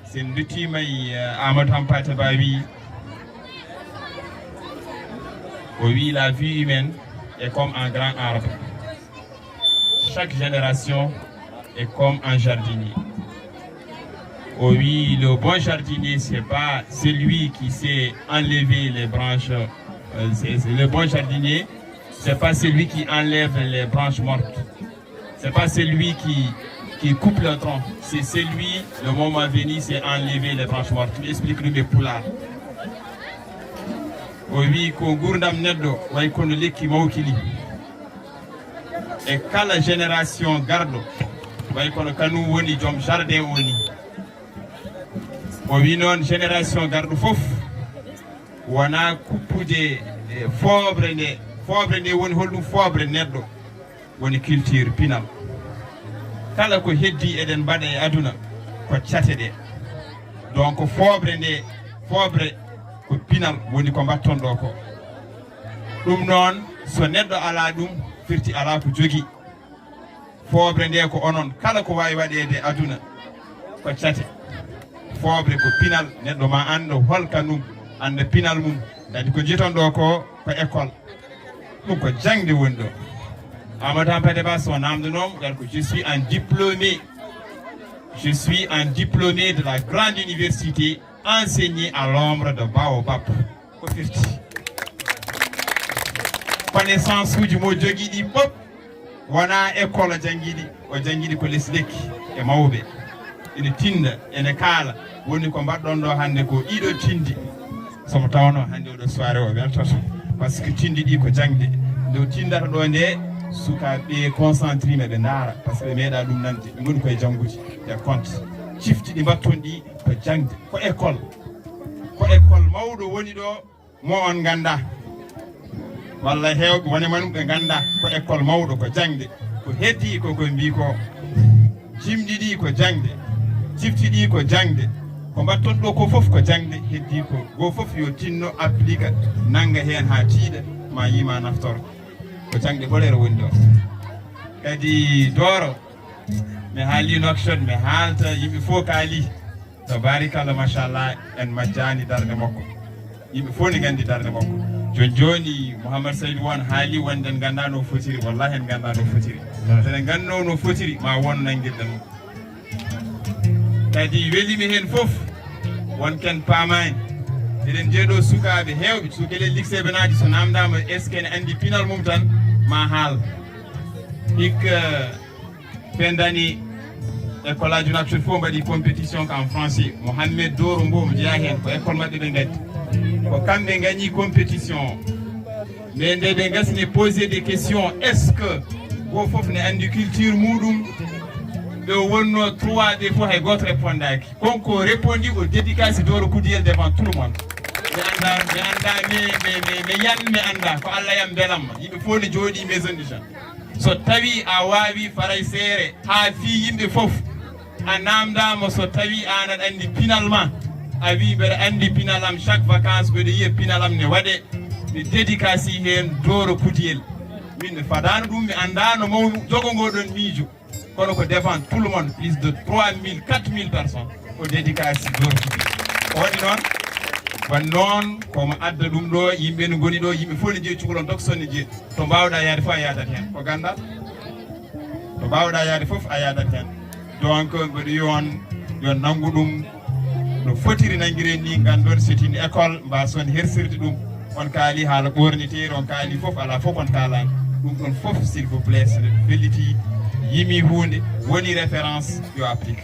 sen duttima e Amadou Hampate Ba wi o wi la vie humaine est comme un grand arbre chaque génération est comme un jardinier. Oh oui, le bon jardinier, c'est pas celui qui sait enlever les branches. Le bon jardinier, c'est pas celui qui enlève les branches mortes. C'est pas celui qui coupe le tronc. C'est celui, le moment venu, c'est enlever les branches mortes. Explique-nous mes poulards. Oh oui, ko gurdam neddo way kono lekki mawkili. Et quand la génération garde, way kono kanu woni joom jardin woni. O wi noon génération garɗo fof wona kuppude foobre nde woni holɗum foobre neɗɗo woni culture pinal kala ko heddi eɗen mbaɗa e aduna ko cate ɗe donc foobre ko pinal woni ko mbatton ɗo ko ɗum noon so neɗɗo ala ɗum firti ala ko jogui foobre nde ko onon kala ko wawi waɗede aduna ko cate foobre ko pinal neɗɗo ma anda holka ɗum anda pinal mum kadi ko jiton ɗo ko école ɗum ko jangde woni ɗo Amadou Hampate Ba so namdonom gar ko je suis un diplômé de la grande université enseigné à l'ombre de Baobab ko firti connaissance uji mo jogii ɗi fof wona école o jangiɗi o jangiɗi ko less lekki e mawɓe ene tinda ene kaala woni ko mbaɗɗon ɗo hannde ko ɗiɗo tindi somo tawno hannde oɗo soirée o weltoto par ce que tindi ɗi ko jangde nde tindata ɗo nde sukaɓe concentré ɓe ndaara par ce que ɓe meeɗa ɗum nande ɓe goni koye jannguji e compte cifti ɗi mbatton ɗi ko jangde ko école mawɗo woni ɗo mo on ganda walla hewɓe wonema ɗum ɓe ganda ko école mawɗo ko jangde ko heddi koko mbi ko jimɗi ɗi ko jangde cifti ɗi ko jangde ko mbatton ɗo ko fof ko jangde heddi ko go fof yo tinno applique nanga hen ha tiiɗa ma yima naftoro ko jangde ɓolere woni ɗo kadi dooro mi haali nokshot mi haalta yimɓe fof kaali to barikalla machallah en majjani darde makko yimɓe fof ne gandi darde makko joni Mouhammad Saydou won haali wonde en ganda no fotiri wallahi en ganda no fotiri sen ganno no fotiri ma won nangirɗen kadi welimi hen fof won ken paamani eɗen jeeɗo sukaɓe hewɓe sukele Likseyba naaji so namdama est ce que ne andi pinal mum tan ma haal hikka pendani école aji naɓe fof mbaɗi compétition ko en français Mohamed Doro Mbo mo jeeya hen ko école mabɓe ɓe gaddi ko kamɓe gañi compétition mais nde ɓe gasni poser des questions est ce que go fof ne andi culture muɗum ɓe wonno 3 ɓe fof hay goto répondaki konko répondi o dédicace Doro Koudiyel devant tout le monde mi anda mi yan mi anda ko Allah yam belamma yimɓe fof ne jooɗi maison du jeune so tawi a wawi faray seere ha fi yimɓe fof a namdama so tawi an aɗa andi finalement a wi mbeɗa andi pinalam chaque vacance mbeɗa yiya pinalam ne waɗe mi dédicace hen Doro Koudiyel min mi fadano ɗum mi andano mawnu jogogoɗon miijo kono ko devant tout le monde plus de 3000 4000 personnes o dédicace Doro Koudiyel waɗi noon wan noon komo adda ɗum ɗo yimɓe no goni ɗo yimɓe fof ne jeeyi cukalon dokson ne jeeyi to mbawɗa yaade fof a yadat hen ko gandal to mbawɗa yaade fof a yadat hen donc mbeɗo yon nanggu ɗum no fotiri nanguiren ni gandon c'est une école mbason hersirde ɗum on kaali haala ɓorniteri on kaali fof ala fof on kalani ɗum ɗon fof s'il vous plaît so neɗɗo belliti yimi hunde woni référence yo applique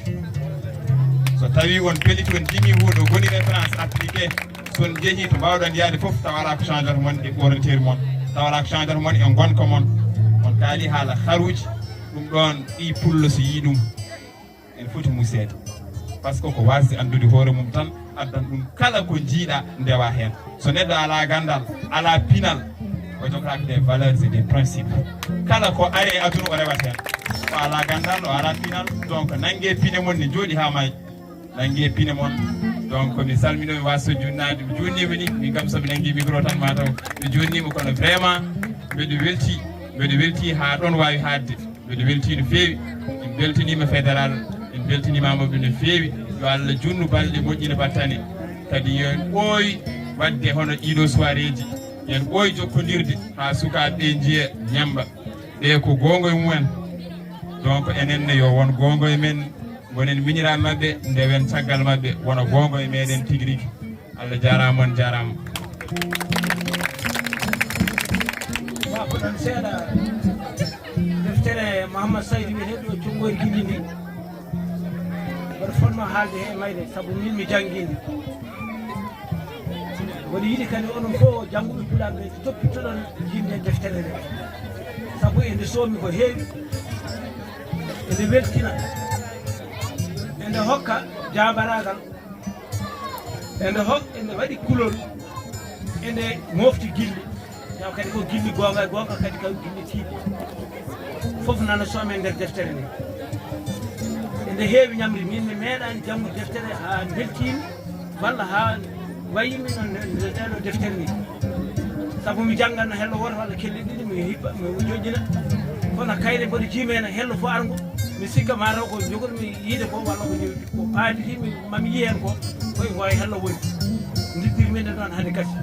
so tawi on belliti on yimi hunde o woni référence appliqué son jeehi to mbawɗon yaade fof tawala ko changeata mon e ɓorniteri mon tawala ko changeata mon e gonka mon on kaali haala haruji ɗum ɗon ɗi pullo so yi ɗum en foti musede par ce que ko wasde andude hoore mum tan addan ɗum kala ko jiiɗa ndewa hen so neɗɗo ala gandal ala pinal o jogoraka des valeurs et des principes kala ko ari e aduna o rewat hen ko ala gandal o ala pinal donc nangue pine mon ne jooɗi ha maayi nangue pine mon donc mi salmino mi waso junnade mi junnima ni min kam somi nangui micro tan mataw mi junnima kono vraiment mbeɗo welti ha ɗon wawi hadde mbeɗo welti no fewi min beltanima fédéral en beltanimamaɓe no fewi yo Allah junnu balɗe moƴƴina battane kadi yen ɓooyi wadde hono ɗiɗo soirée ji yen ɓooyi jokkodirde ha sukaɓe jiiya ñamba ɓe ko gongoye mumen donc enenne yo won gongoye men gonen miñiraɓe mabɓe ndewen caggal mabɓe wona gongoye meɗen tigui rigui Allah jarama on jarama ko ɗon seeɗa deftere Mouhammad Saydou wiyeteɗo o jonngoye guilli ndi mboɗo fonno haalde he mayde saabu min mi janggidi mboɗo yiiɗi kadi onon fof jannguɓe pulaar ɓe toppitoɗon jinde deftere nde saabu ende soomi ko heewi ende weltina ende hokka jabaragal ende waɗi kulol ende mofti gilli taw kadi ko gilli gonga kadi ko gilli tiiɗi fof nana soome nder deftere nde ende heewi ñamri min mi meeɗani janngude deftere ha beltimi walla ha wayimi noon ɗeɗo deftere ni saabu mi jangganno hello woto walla kelli ɗiɗi mi hippa mi joƴƴina kono kayre mboɗo jiimeno hello fo argo mi sikka mataw ko jogormi yiide ko walla ko paaditimi mami yi hen ko koye ngoye hello woni diddirminde noon hade gasi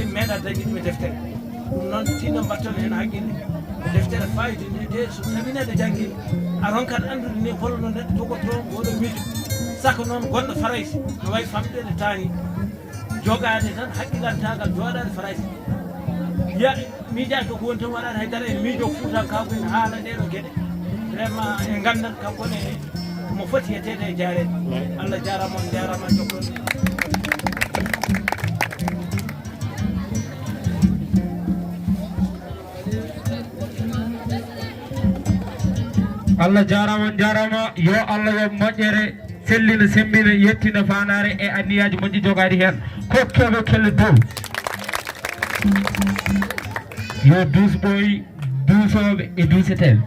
emi meeɗa dañitmi deftere ɗum noon tinno mbatton hen haqqille ko deftere fayide nde so tawi neɗɗo janggui a ronkat andude ni holno neɗɗo jogoto oɗo miijo saka noon gonɗo faraysi no wayi famɗede tani jogade tan haqqilantagal joɗade faraysi ya miijaaki ko woni tan waɗata haydara en miijo fuutankaako en haala ɗeɗo geɗe vraiment e nganndan kankone mo foti yetteede e jaareede Allah jaarama on jaarama jokkon Allah jarama yo Allah yo moƴƴere sellina sembina yettina fanare e anniyaji moƴƴi jogadi hen kokkeɓe kelle dow yo dusɓoy duusoɓe e duuseteɓe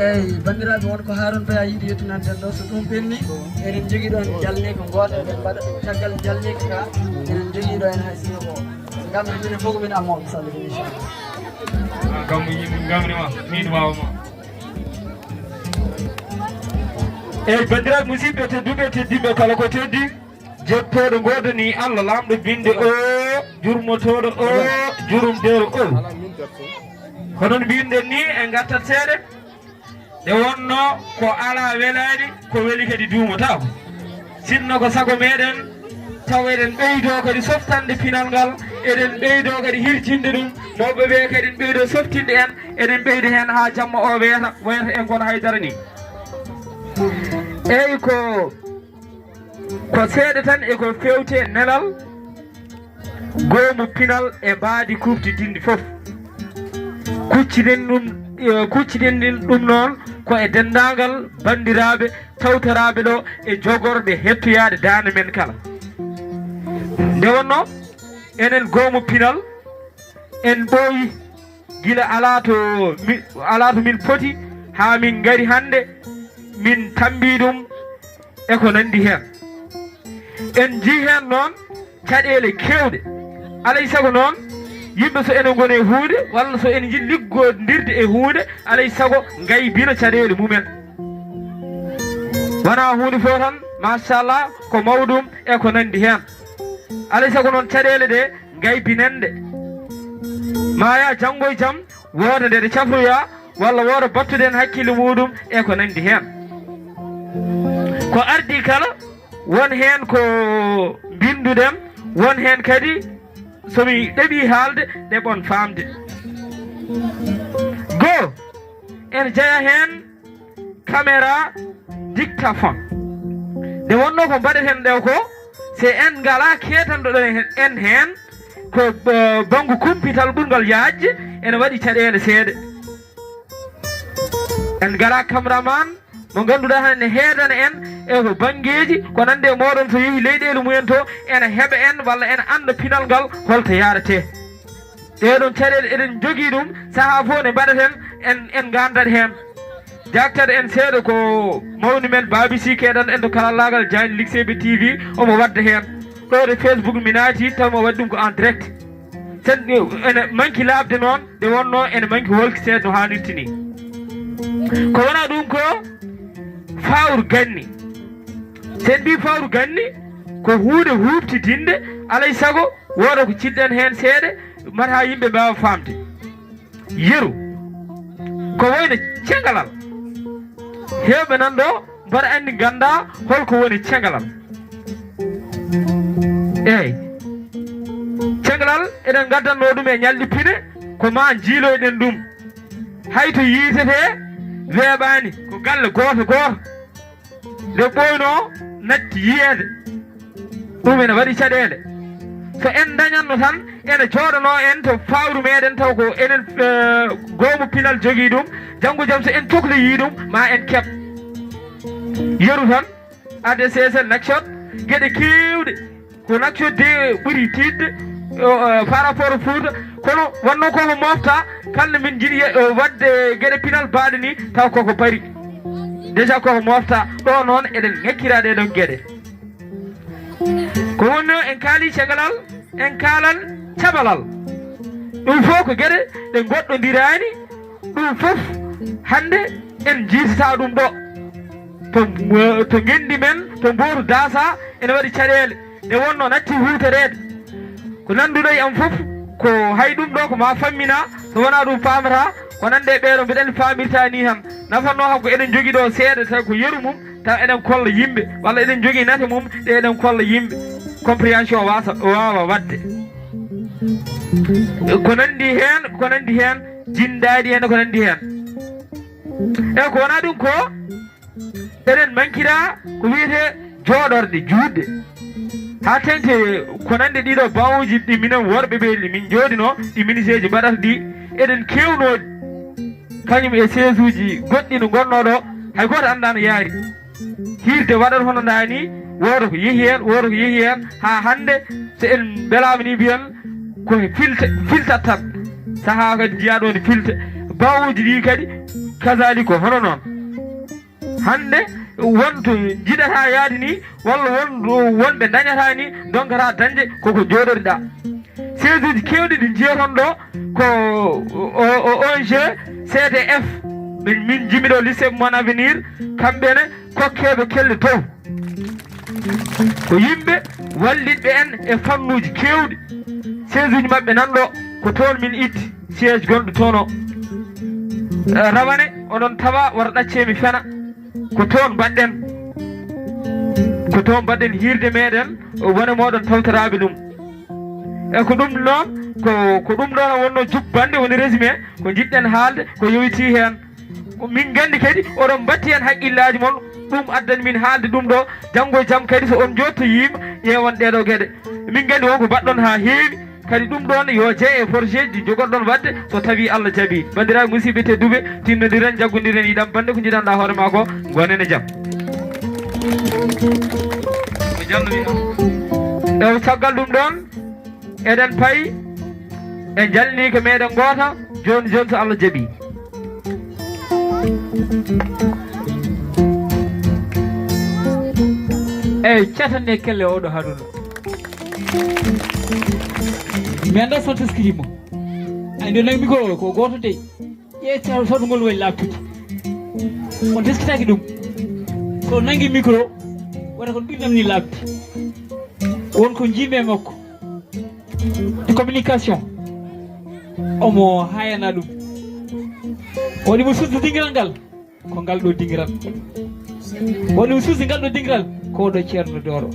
eyyi bandiraɓe wonko Harouna Paya yiiɗi yettinande ɗo so ɗum ɓenni eɗen jogui ɗon jalniko goto eɗen mbaɗa caggal jalniko ka eɗen jogui ɗo en hay sino ko gamri minen fof ko min amoɓe sallude inchallah gammu yimɓe gamrima min wawama eyyi bandiraɓe musidɓe tedduɓe teddiɓe kala ko teddi jettoɗo godani Allah lamɗo binde o jurmotoɗo o jurumdero o honon mbinɗen ni en gartat seeɗa nde wonno ko ala welani ko weli kadi duumotako sinno ko sago meɗen taw eɗen ɓeydo kadi softande pinal ngal eɗen ɓeydo kadi hirtinde ɗum mawɓeɓe kadi en ɓeydo softinde en eɗen ɓeydo hen ha jamma o wayata en kono haydara ni eyyi ko seeɗa tan eko fewte nelal Goomu Pinal e baadi kuftidinde foof kucciɗen ɗum noon ko e dendagal bandiraɓe tawtoraɓe ɗo e jogorɓe hettoyade dande men kala nde wonno enen Goomu Pinal en ɓooyi gila ala to min poti ha min gari hande min tambi ɗum eko nandi hen en jii hen noon caɗele kewɗe alay saago noon yimɓe so enen goni e hunde walla so en jiɗi liggodirde e hunde alay saago gaybina caɗele mumen wona hunde fo tan machallah ko mawɗum e ko nandi hen alay saago noon caɗele ɗe gaybinende maya janggo e jaam woda nde ɗe cafroya walla woda battuɗen hakkille muɗum e ko nandi hen ko ardi kala won hen ko binduɗen won hen kadi somi ɗeɓi haalde ɗeɓon famde goo en jeeya hen caméra dictaphone nde wonno ko mbaɗeten ɗew ko se en ngala ketanɗo ɗo en hen ko banggu kumpital ɓurgal yajje ene waɗi caɗele seeɗa en ngala cameraman mo ganduɗa hande heedana en e ko banggueji ko nande e moɗon so yeehi leyɗele mumen to ene heeɓa en walla ene anda pinal ngal holto yarate ɗeɗon caɗele eɗen jogui ɗum saaha fof ne mbaɗaten en gandat hen jaktata en seeɗa ko mawni men babisi keɗan en to karallagal Diagne Likseyba TV omo wadda hen ɗo de Facebook mi naati taw mo waɗi ɗum ko en direct sen ene manki labde noon nde wonno ene manki wolkitede no hannirta ni ko wona ɗum ko fawru ganni sen mbi fawru ganni ko hunde huɓtidinde alay saago woda ko ciɗɗen hen seeɗa mata yimɓe mbawa famde yeru ko wayno cengalal hewɓe nan ɗo mbaɗa andi ganda holko woni cengalal eyyi cengalal eɗen gaddanno ɗum e ñalɗi pine ko ma jiiloyɗen ɗum hayto yiitete weeɓani ko galle goto nde ɓoyno natti yiyede ɗum ene waɗi caɗele so en dañatno tan ene jooɗano en to fawru meɗen taw ko enen Goomu Pinal jogui ɗum janggo jaam so en cohloyi ɗum ma en keeb yeru tan ADCS nakshot gueɗe kewɗe ko nakshot de ɓuuri tidde par rapport Fouta kono wonno koko mofta kalno min jiiɗi wadde gueɗe pinal baɗe ni taw koko bari déjà koko mofta ɗo noon eɗen ŋakkira ɗeɗon gueɗe ko wonno en kaali cegalal en kaalan caɓalal ɗum fof ko gueɗe ɗe goɗɗodirani ɗum fof hande en jiitata ɗum ɗo to gendi men to mbooru dasa ene waɗi caɗele nde wonno natti hutorede ko nanduɗo e am fof ko hay ɗum ɗo ko ma fammina so wona ɗum famata ko nande ɓeeɗo mbiɗen famirta ni han nafanno ham ko eɗen jogui ɗo seeɗa tawi ko yeru mum taw eɗen kolla yimɓe walla eɗen jogui nate mum ɗe eɗen kolla yimɓe compréhension wawa wadde ko nandi hen jindaɗi hen ko nandi hen e ko wona ɗum ko eɗen mankira ko wiyete jooɗorde juutde ha tengte ko nande ɗiɗo bawuji ɗi minen worɓe ɓe min jooɗino ɗi ministre ji mbaɗata ɗi eɗen kewnoɗi kañum e siège uji goɗɗi no gonnoɗo hay goto anda no yaari hiirde waɗata hono ndani woto ko yeehi hen ha hande so en belama ni mbiyen ko filtat tan saaha kadi jiyaɗo ne filta bawuji ɗi kadi kasali ko hono noon hande wonto jiɗata yaade ni walla wonɓe dañata ni donkata dañde koko jooɗoriɗa siège uji kewɗi ɗi jiyaton ɗo ko ONG CDF min jimiɗo Likseyba mon avenir kamɓene kokkeɓe kelle dow ko yimɓe walliɓe en e fannuji kewɗi siège uji mabɓe nanɗo ko toon min itti siège gonɗo toon o rawane oɗon tawa wata ɗaccemi fena ko toon mbaɗɗen hiirde meɗen wone moɗon tawtoraɓe ɗum e ko ɗum noon ko ɗum ɗon wonno jubbande woni résumé ko jiɗɗen haalde ko yowiti hen min gandi kadi oɗon batti hen haqqillaji moon ɗum addani min haalde ɗum ɗo janggo e jaam kadi so on jottoyima ƴewon ɗeɗo gueɗe min gandi wonko mbaɗɗon ha heewi kadi ɗum ɗon yo jeye e projet ji jogoɗon wadde so tawi Allah jaaɓi bandiraɓe musidɓe tedduɓe tinnodiren jaggodiren yiɗam bande ko jiɗanɗa hoore ma ko gonen e jaam ko jannomi e caggal ɗum ɗon eɗen payi e jalni ko meɗen goota joni so Allah jaaɓi eyyi catande kelle oɗo haɗuno mi anda son teskitimo ay ndo nagmi ko goto de ƴeetta soɗo ngol wayi labtude on teskitaki ɗum so nangi micro wona kon ɓiɗɗam ni labdi wonko jiimi e makko de communication omo hayana ɗum wonimo suusde dingiral ngal ko ngal ɗo dingiral wonimo suusde ngal ɗo dingiral ko ɗo ceerno Doro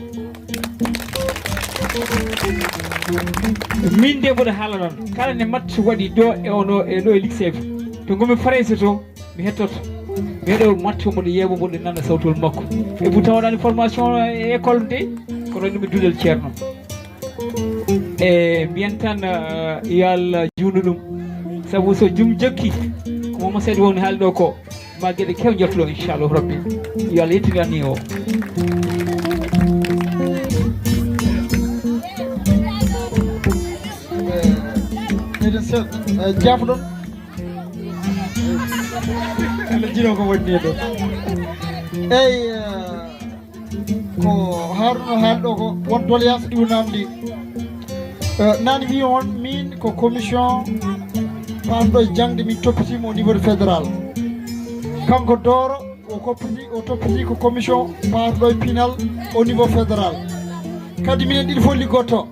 min de mboɗo haala noon kala ne mattu waɗi ɗo e ono e ɗo e Likseyba to ngomi farayse to mi hettoto meɗo mattu mboɗo yeeɓo mboɗo nana sawtol makko e bu tawaɗani formation e école de ko ɗon ɗumi duɗel ceerno e mbiyen tan yo Allah juuno ɗum saabu so jum jokki ko momo seeɗa woni haali ɗo ko ma gueɗe kew jottuɗo inchallahu rabbi yo Allah yettini anni o eɗen seeɗa jaafoɗon ene jino ko woni ɗo eyyi ko Harouna haali ɗo ko won doléance ɗi namdi nane wi on min ko commission pamɗo jangde min toppitima au niveau de fédéral kanko Doro o toppiti ko commission pamɗo Pinal au niveau fédéral kadi minen ɗiɗi fof liggotto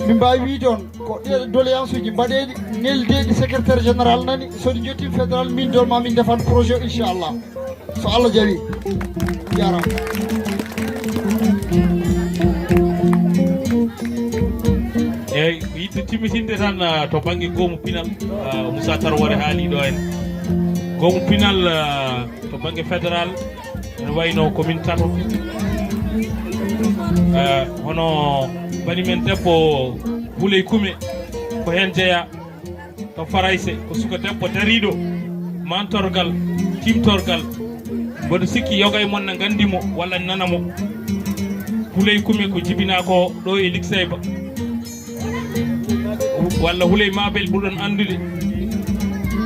min mbawi wiide on ko ɗeɗo doléance uji mbaɗeɗi neldeɗi secrétaire général nani soɗi jottimi fédéral min dolma min defan projet o inchallah so Allah jaaɓi jarama eyyi ko yiɗde timmitinde tan to banggue Goomu Pinal Moussa Tarwore haali ɗo en Goomu Pinal to banggue fédéral ene wayno commune tato hono bani men debbo Huley Kume ko hen jeeya to Farayse ko suka debbo dariɗo mantorgal timtorgal mboɗo sikki yoga e mon ne gandimo walla nanamo Huley Kume ko jibina ko ɗo e Likseyba walla Huley Mabel ɓurɗon andude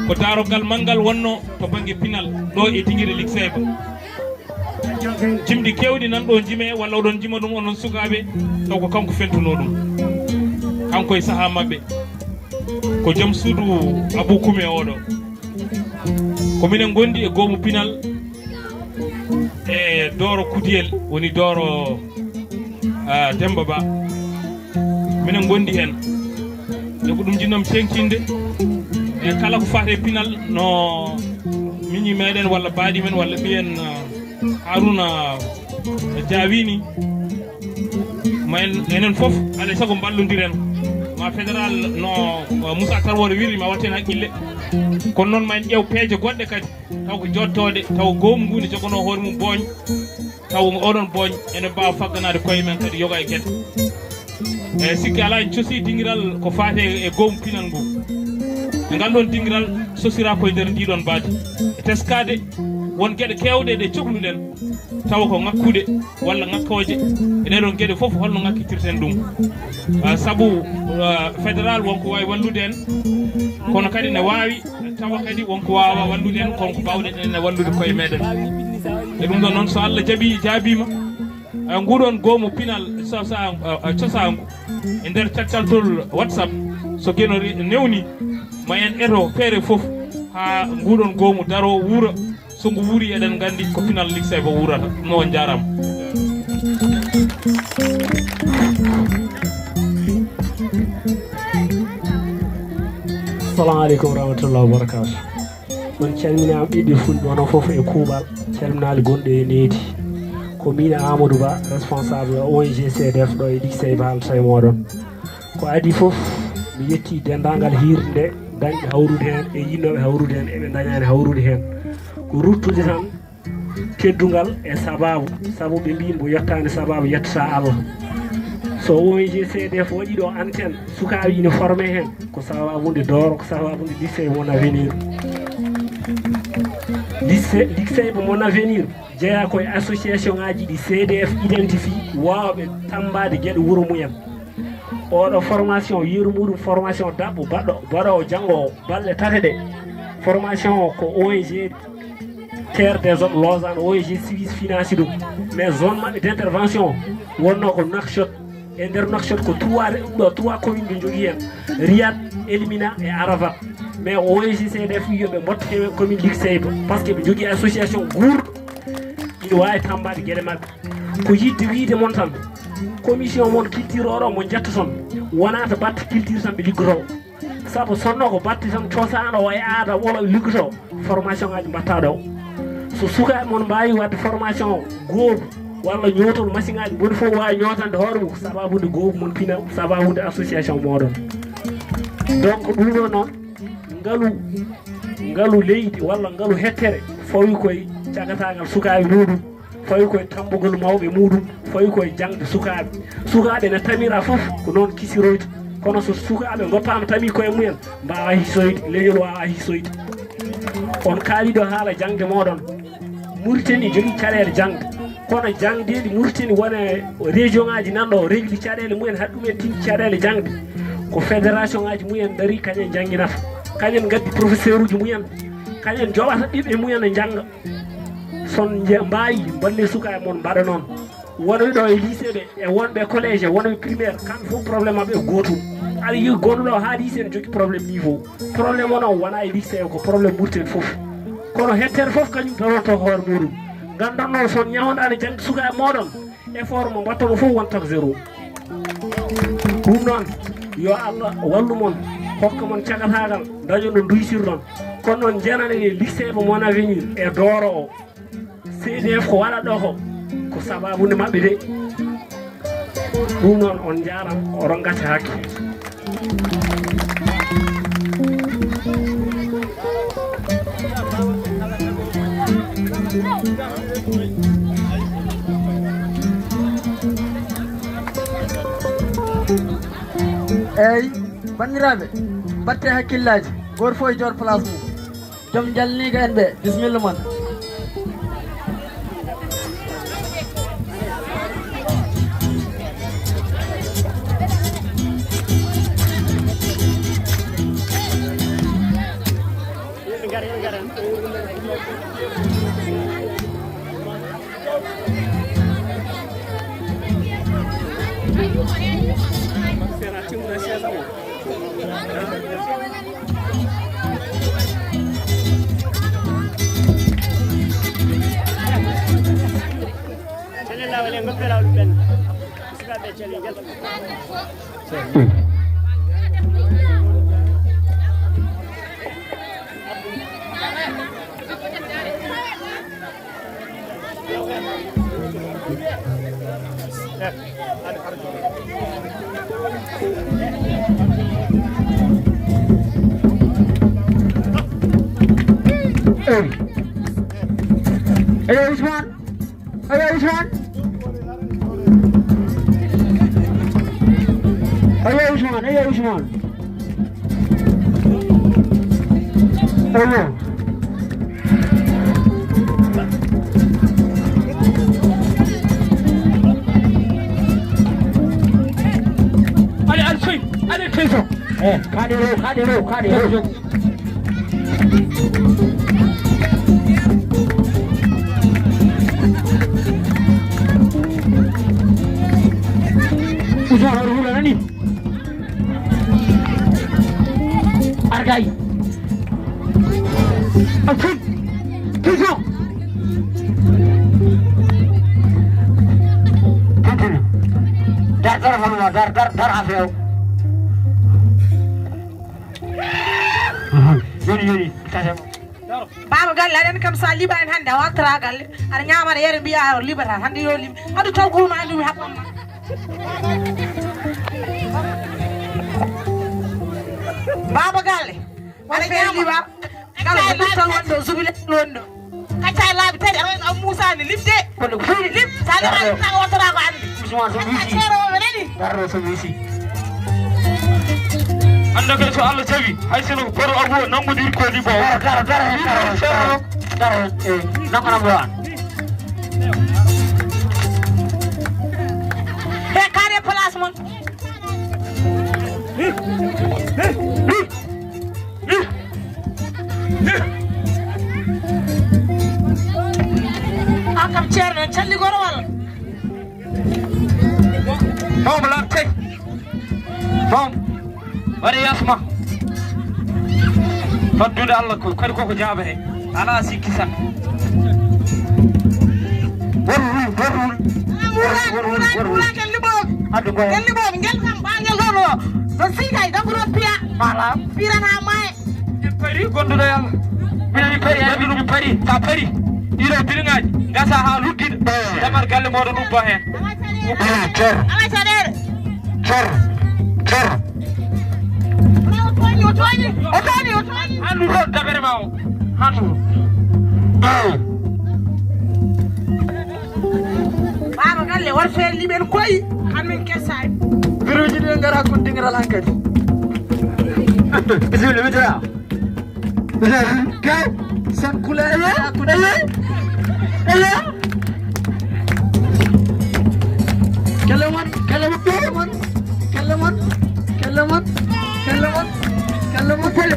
ko darogal manggal wonno to banggue Pinal ɗo e tiguire Likseyba jimdi kewɗi nan ɗo jime walla oɗon jima ɗum onon sukaɓe taw ko kanko fentuno ɗum kanko e saaha mabɓe ko joom suudu Abou Kume oɗo ko minen gondi e Goomu Pinal e Doro Kudiyel woni Doro Demba Ba minen gondi hen e ko ɗum jinnomi tengtinde e kala ko fate pinal no miñi meɗen walla baɗi men walla ɓiyen haruna jawini ma enen foof alay saago ballodiren ma fédéral no Moussa Tarwore wiri ma watten haqqille kono noon ma en ƴeew peeje goɗɗe kadi taw ko jottode taw goomu ngu ne jogono hoore mum booñ taw oɗon booñ ene mbawa fagganade koye men kadi yoga e gueɗe eyyi sikki ala en coosi dinguiral ko fate e goomu pinal ngu e ngal ɗon dinguiral sosira koye nder ndiɗon baadi e teskade won gueɗe kewɗe ɗe cohluɗen tawa ko ngakkude walla ngakkoje e ɗeɗon gueɗe foof holno ngakkitirten ɗum saabu fédéral wonko wawi wallude en kono kadi ne wawi tawa kadi wonko wawa wallude en kono ko bawɗen ene wallude koye meɗen e ɗum ɗon noon so Allah jaabima nguɗon goomu pinal cosangu e nder caccal WhatsApp so gueno newni ma en eto feere foof ha nguɗon goomu daro wuura so ngu wuuri eɗen gandi ko pinal Likseyba wuurata no on jarama. Assalamu aleykum warahmatullahi wabarakatu. On calminama ɓiɗɗe fulɓe onon foof e kuuɓal calminali gonɗo e needi ko min Amadou Ba responsable ONG CDF ɗo e Likseyba haalata e moɗon ko adi foof mi yetti dendagal Hiirde nde dañɓe hawrude hen e yinnoɓe hawrude hen eɓe dañani hawrude hen ko ruttude tan teddugal e sababu sabu ɓe mbimi mo yettani sababu yettata Allah so ONG CDF waɗi ɗo antenne sukaɓe ine formé hen ko sababude Doro ko sababude Likseyba mon avenir Likseyba mon avenir jeeya koye association ngaji ɗi CDF identifie wawɓe tambade gueɗe wuuro mumen oɗo formation yeeru muɗum formation dabɓo baɗowo janggo balɗe tati ɗe formation o ko ONG terre des hommes Lausanne ONG civis financé ɗum mais zone maɓɓe d' intervention wonno ko Nouakchott e nder Nouakchott ko trois communes ɓe jogui hen Riyad Elimina e Arafat mais ONG CDF wiyoɓe motta hemen commune Likseyba par ce que ɓe jogui association guurɗo ina wawi tambade gueɗe mabɓe ko yidde wiide moon tan commission moon culture oɗo mo jetta toon wona to batte culture tan ɓe liggoto saabu sonno ko batte tan cosano o e aada wolo ɓe liggoto formation ngaji mbatta ɗo so sukaɓe moon mbawi wadde formation goobu walla ñootol machine ngaji boni fof wawi ñootande hoore mum sababude goobu mon pinal sababude association moɗon donc ɗum ɗo noon ngalu leydi walla ngalu hettere fawi koye cagatagal sukaɓe muɗum fawi koye tambugol mawɓe muɗum fawi koye jangde sukaɓe ne tamira foof ko noon kisiroyde kono so sukaɓe goppama tami koye mumen mbawa hisoyde leñol wawa hisoyde on kaaliɗo haala jangde moɗon Mauritanie jogui caɗele jangde kono jangdeɗi Mauritanie wona région ngaji nanɗo régli caɗele mumen haɗ ɗumen tin caɗele jangde ko fédération ngaji mumen daari kañen jangguinata kañen gaddi professeur uji mumen kañen joɓata ɓiɓɓe mumen e jangga son mbawi balle sukaɓe moon mbaɗa noon wonɓe ɗo e lycée ɓe e wonɓe collége wonɓe primaire kamɓe fof probléme mabɓe e gotum aɗa yi gonɗo ha lycée ne jogui probléme niveau probléme o noon wona e lycée ko probléme ɓurten foof kono hettere foof kañum daronto hoore muɗum gandan noon son ñawɗani jangde sukaɓe moɗon effort mo mbattamo fof wonta ko zéro ɗum noon yo Allah wallu mon hokka mon cagatagal daño no duysirɗon kono noon jenane e Likseyba mon avenir e Doro o CDF ko waɗa ɗo ko sababude mabɓe de ɗum noon on jaram oɗon gacca hakke eyyi bandiraɓe batte hakkillaji goto fof e jor place mum joom jalniga en ɓe bisimilla moon Ayo Usman. Ayo Usman. Ayo Usman. Ayo Usman. Ayo. Ada peso. Kadi. Usman baru bulan ni. Argai. Apun. Peso. Dar afeo. Yoni Baba galle aɗen kam sa liɓani hannde a wartata galle aɗa ñamata yere mbiya a liɓata hannde yo liɓ haɗu taw guma andumi haɓɓamma baba galle aɗa ɓe liɓa kala ko ɗum tan wonɗo subile wonɗo kacca e laabi tati aɗa musani liɓde liɓ sa liɓani tan wontata ko andi ceeroɓe nani darro so wisi anda kay so Allah jabi hay seno baro arwo namudi ko di bo dara nako wan he kare place mon akam ceerno calli goro wala bom la tay bom wari yasma faddude Allah ko kadi koko jaabere ala sikki sak gelli bob ngel kam bangel do do sikay da buro piya mala pirana may pari gondudo yalla mi pari abi mi pari ta pari iro biringaji ngasa ha luggide damar galle modo dum ba hen ala sadere chor otoni handu do dabere mawo handu baba galle war fer liben koy xamen kessay biroji de ngara ko dingra lankati bismillah mitra ka san kula ele Kalaman pole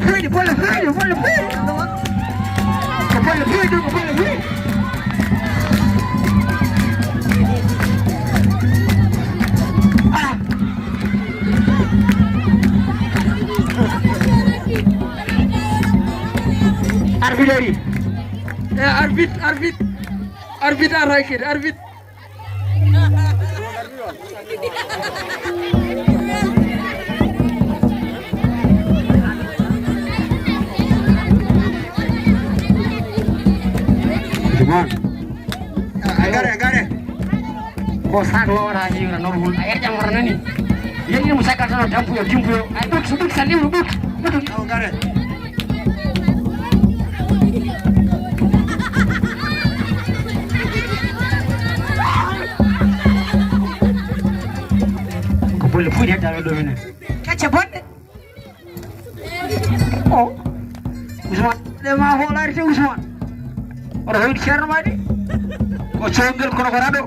Arbit arrakir arbit agare ko sak lora hinga normal ay jam warna ni yeni musaka tan dampu yo dimpu yo ay duk suduk salim duk agare ko bolle fu hetta do menen kacce bonde oh Usman de ma holari te Usman ora hoyt cerno madi ko cengel kono gorado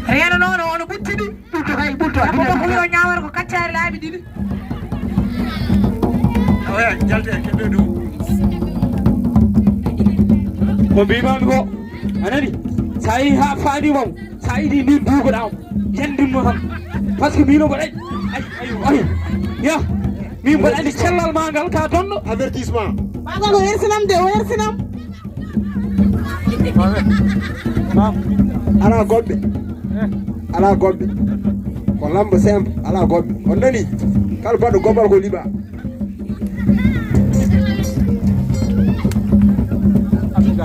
reno nono ono buttidi bulto kay bulto ko yo ñawar ko kaccare laabi didi oya jalde kebe do ko bimami ko anani sai ha faadi mom sai di ni dugo daw yandinno ham parce que mino boday ay ya mi boday cellal mangal ka tonno avertissement baba ko yersinam de o yersinam ala goɓɓe ko lambo simple ala goɓɓe on nani kala baɗɗo goɓal ko liɓa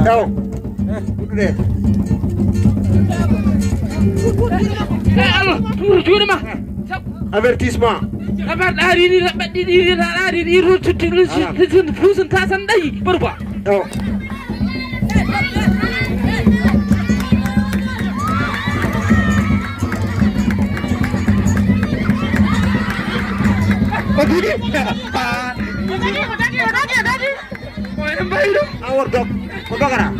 taw ɗuɗɗuɗe Allah juuɗe ma avertissement abar ɗaari ni ɗaari ɗi rututi fusanta tan ɗayi baɗu ba awar dog ko dogara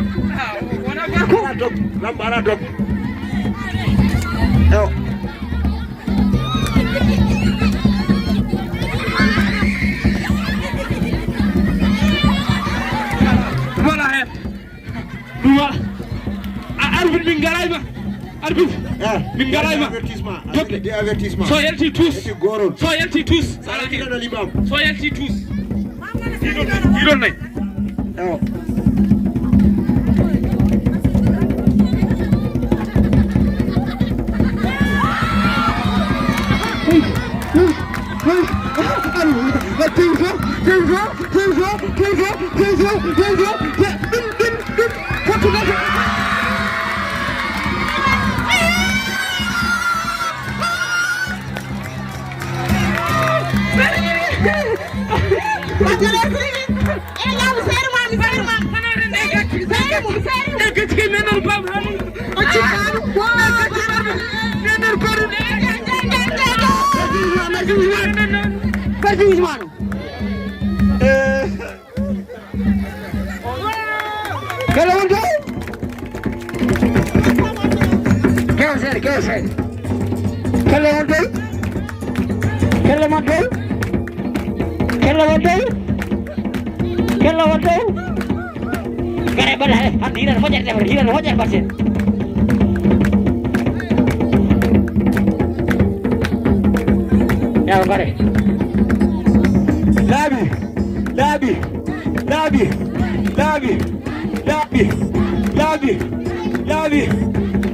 wona dog lambara dog voilà hen ɗum waɗa arbitre min garayma arbitre min garayma des avertissement so yalti tous gorol so yalti tous so yalti tous ɗiɗon nayyi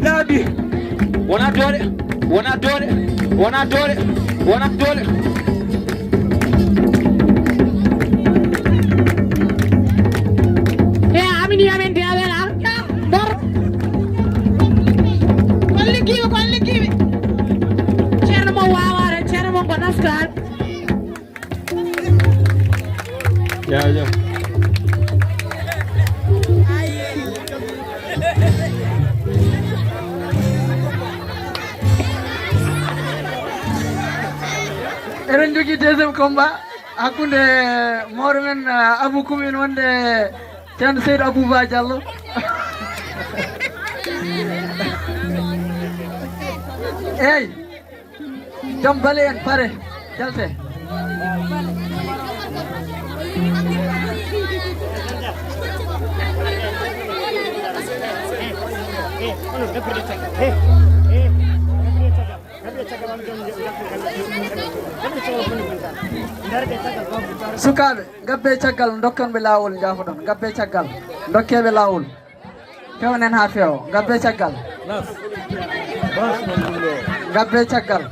laabi wona doole amini amen de awela dor kollikiɓe ceerno mo waware ceerno mo ko naftal jaajëf eɗen jogui deuxiéme combat hakkude mawɗo men Abou Coumine wonde ceerno Seydou Abouba Diallo eyyi joom bale en pare jalte sukaɓe gabbe caggal dokkanɓe lawol jafoɗon gabbe caggal dokkeɓe lawol fewnen ha feewa gabbe caggal gabbe caggal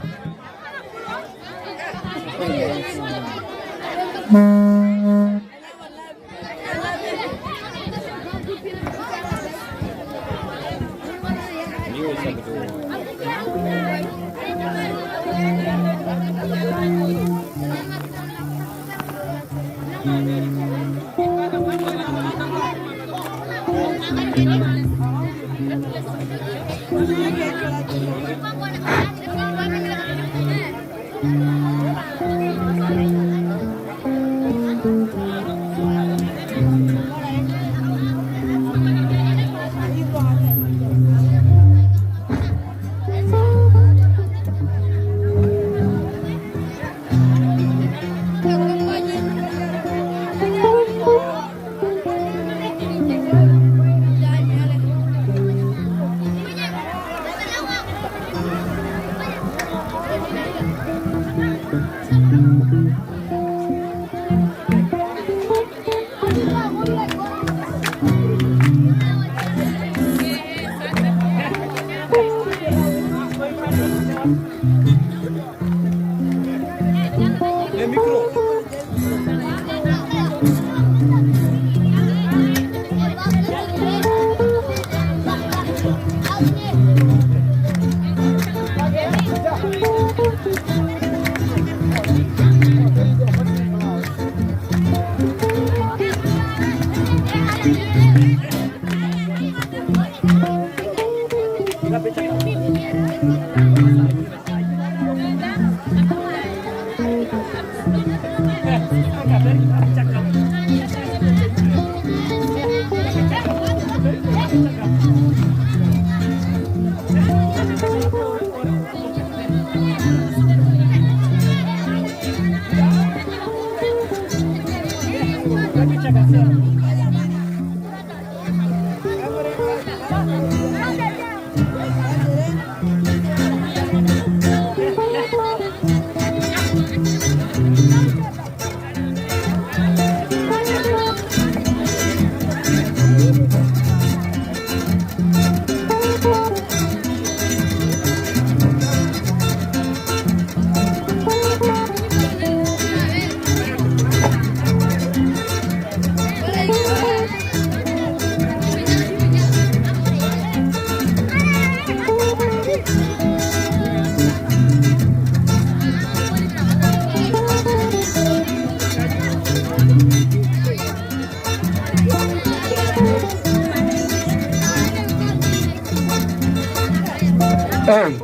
eyi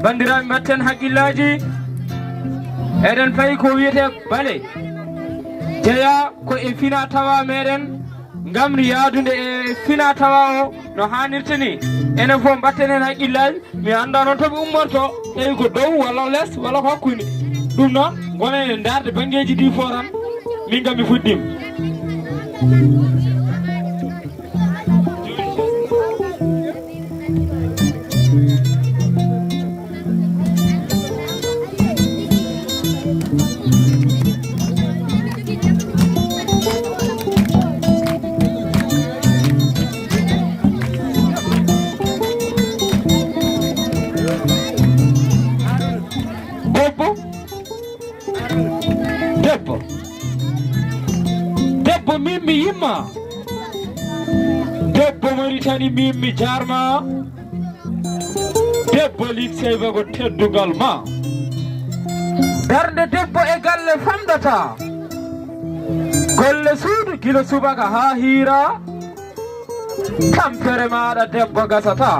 bandiraɓe mbatten haqqillaji eɗen fayi ko wiyete bale jeeya ko e fina tawa meɗen gamri yaadude e fina tawa o no hannirta ni enen fof mbatten hen haqqillaji mi anda noon toɓe ummorto tawi ko dow walla less walla ko hakkude ɗum noon gonen e darde banggueji ɗi fo tan min kam mi fuɗɗima debbo min mi yimma debbo Mauritanie min mi jarma debbo Likseyba ko teddugal ma darde debbo e galle famdata golle suudu gila subaka ha hiira tampere maɗa debbo gasata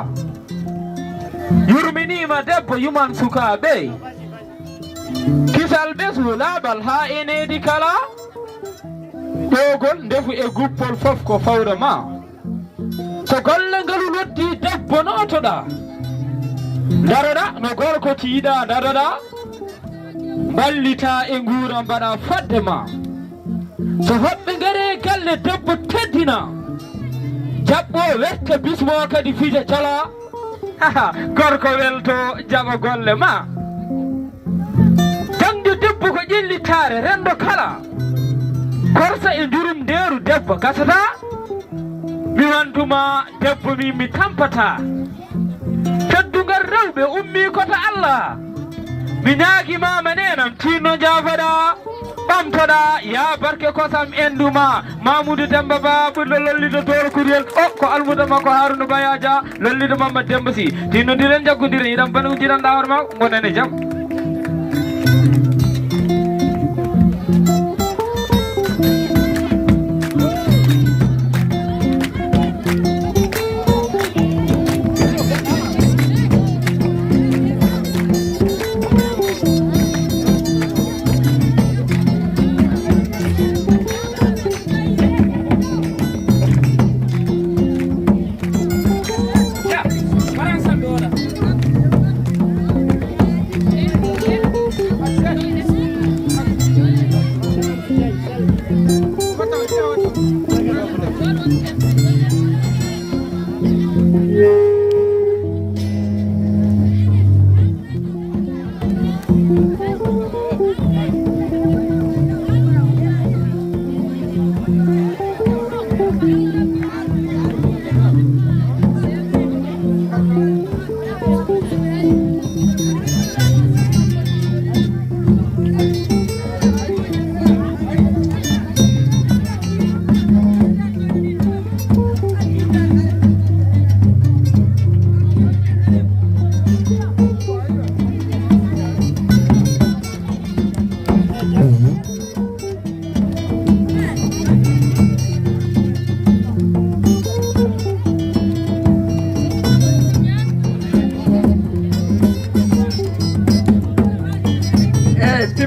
yurminima debbo yuman sukaɓe kisal ɓesu laaɓal ha enedi kala ɗogol ndefu e guppol fof ko fawre ma so golle ngalu loddi debbo notoɗa daroɗa no gorko tiiɗa daroɗa ballita e nguura mbaɗa fodde ma so hoɓɓe ngare galle debbo teddina jaɓɓo wetta bismo kadi fija jala gorko welto jaɓa golle ma jangde debbo ko ƴellitare rendo kala korsa e jurum nderu debbo gasata mi wantuma debbo min mi tampata teddugal rewɓe ummi koto Allah mi ñaagimama nenam tinno jafoɗa ɓamtoɗa ya barke kosam enduma Mamoudou Demba Ba ɓurɗo lollido toro kuriyel o ko almuda makko Harouna Bayadia lollido Mamadou Demba Sy tinnodiren jaggodiren yiɗam bana ujiranɗa hoore ma gonene jaam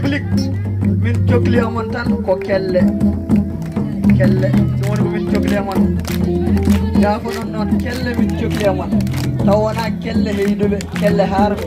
public min jogli amon tan ko kelle ɗum woni ko min jogli amon yaafo noon kelle min jogli amon taw wona kelle heyduɓe kelle harɓe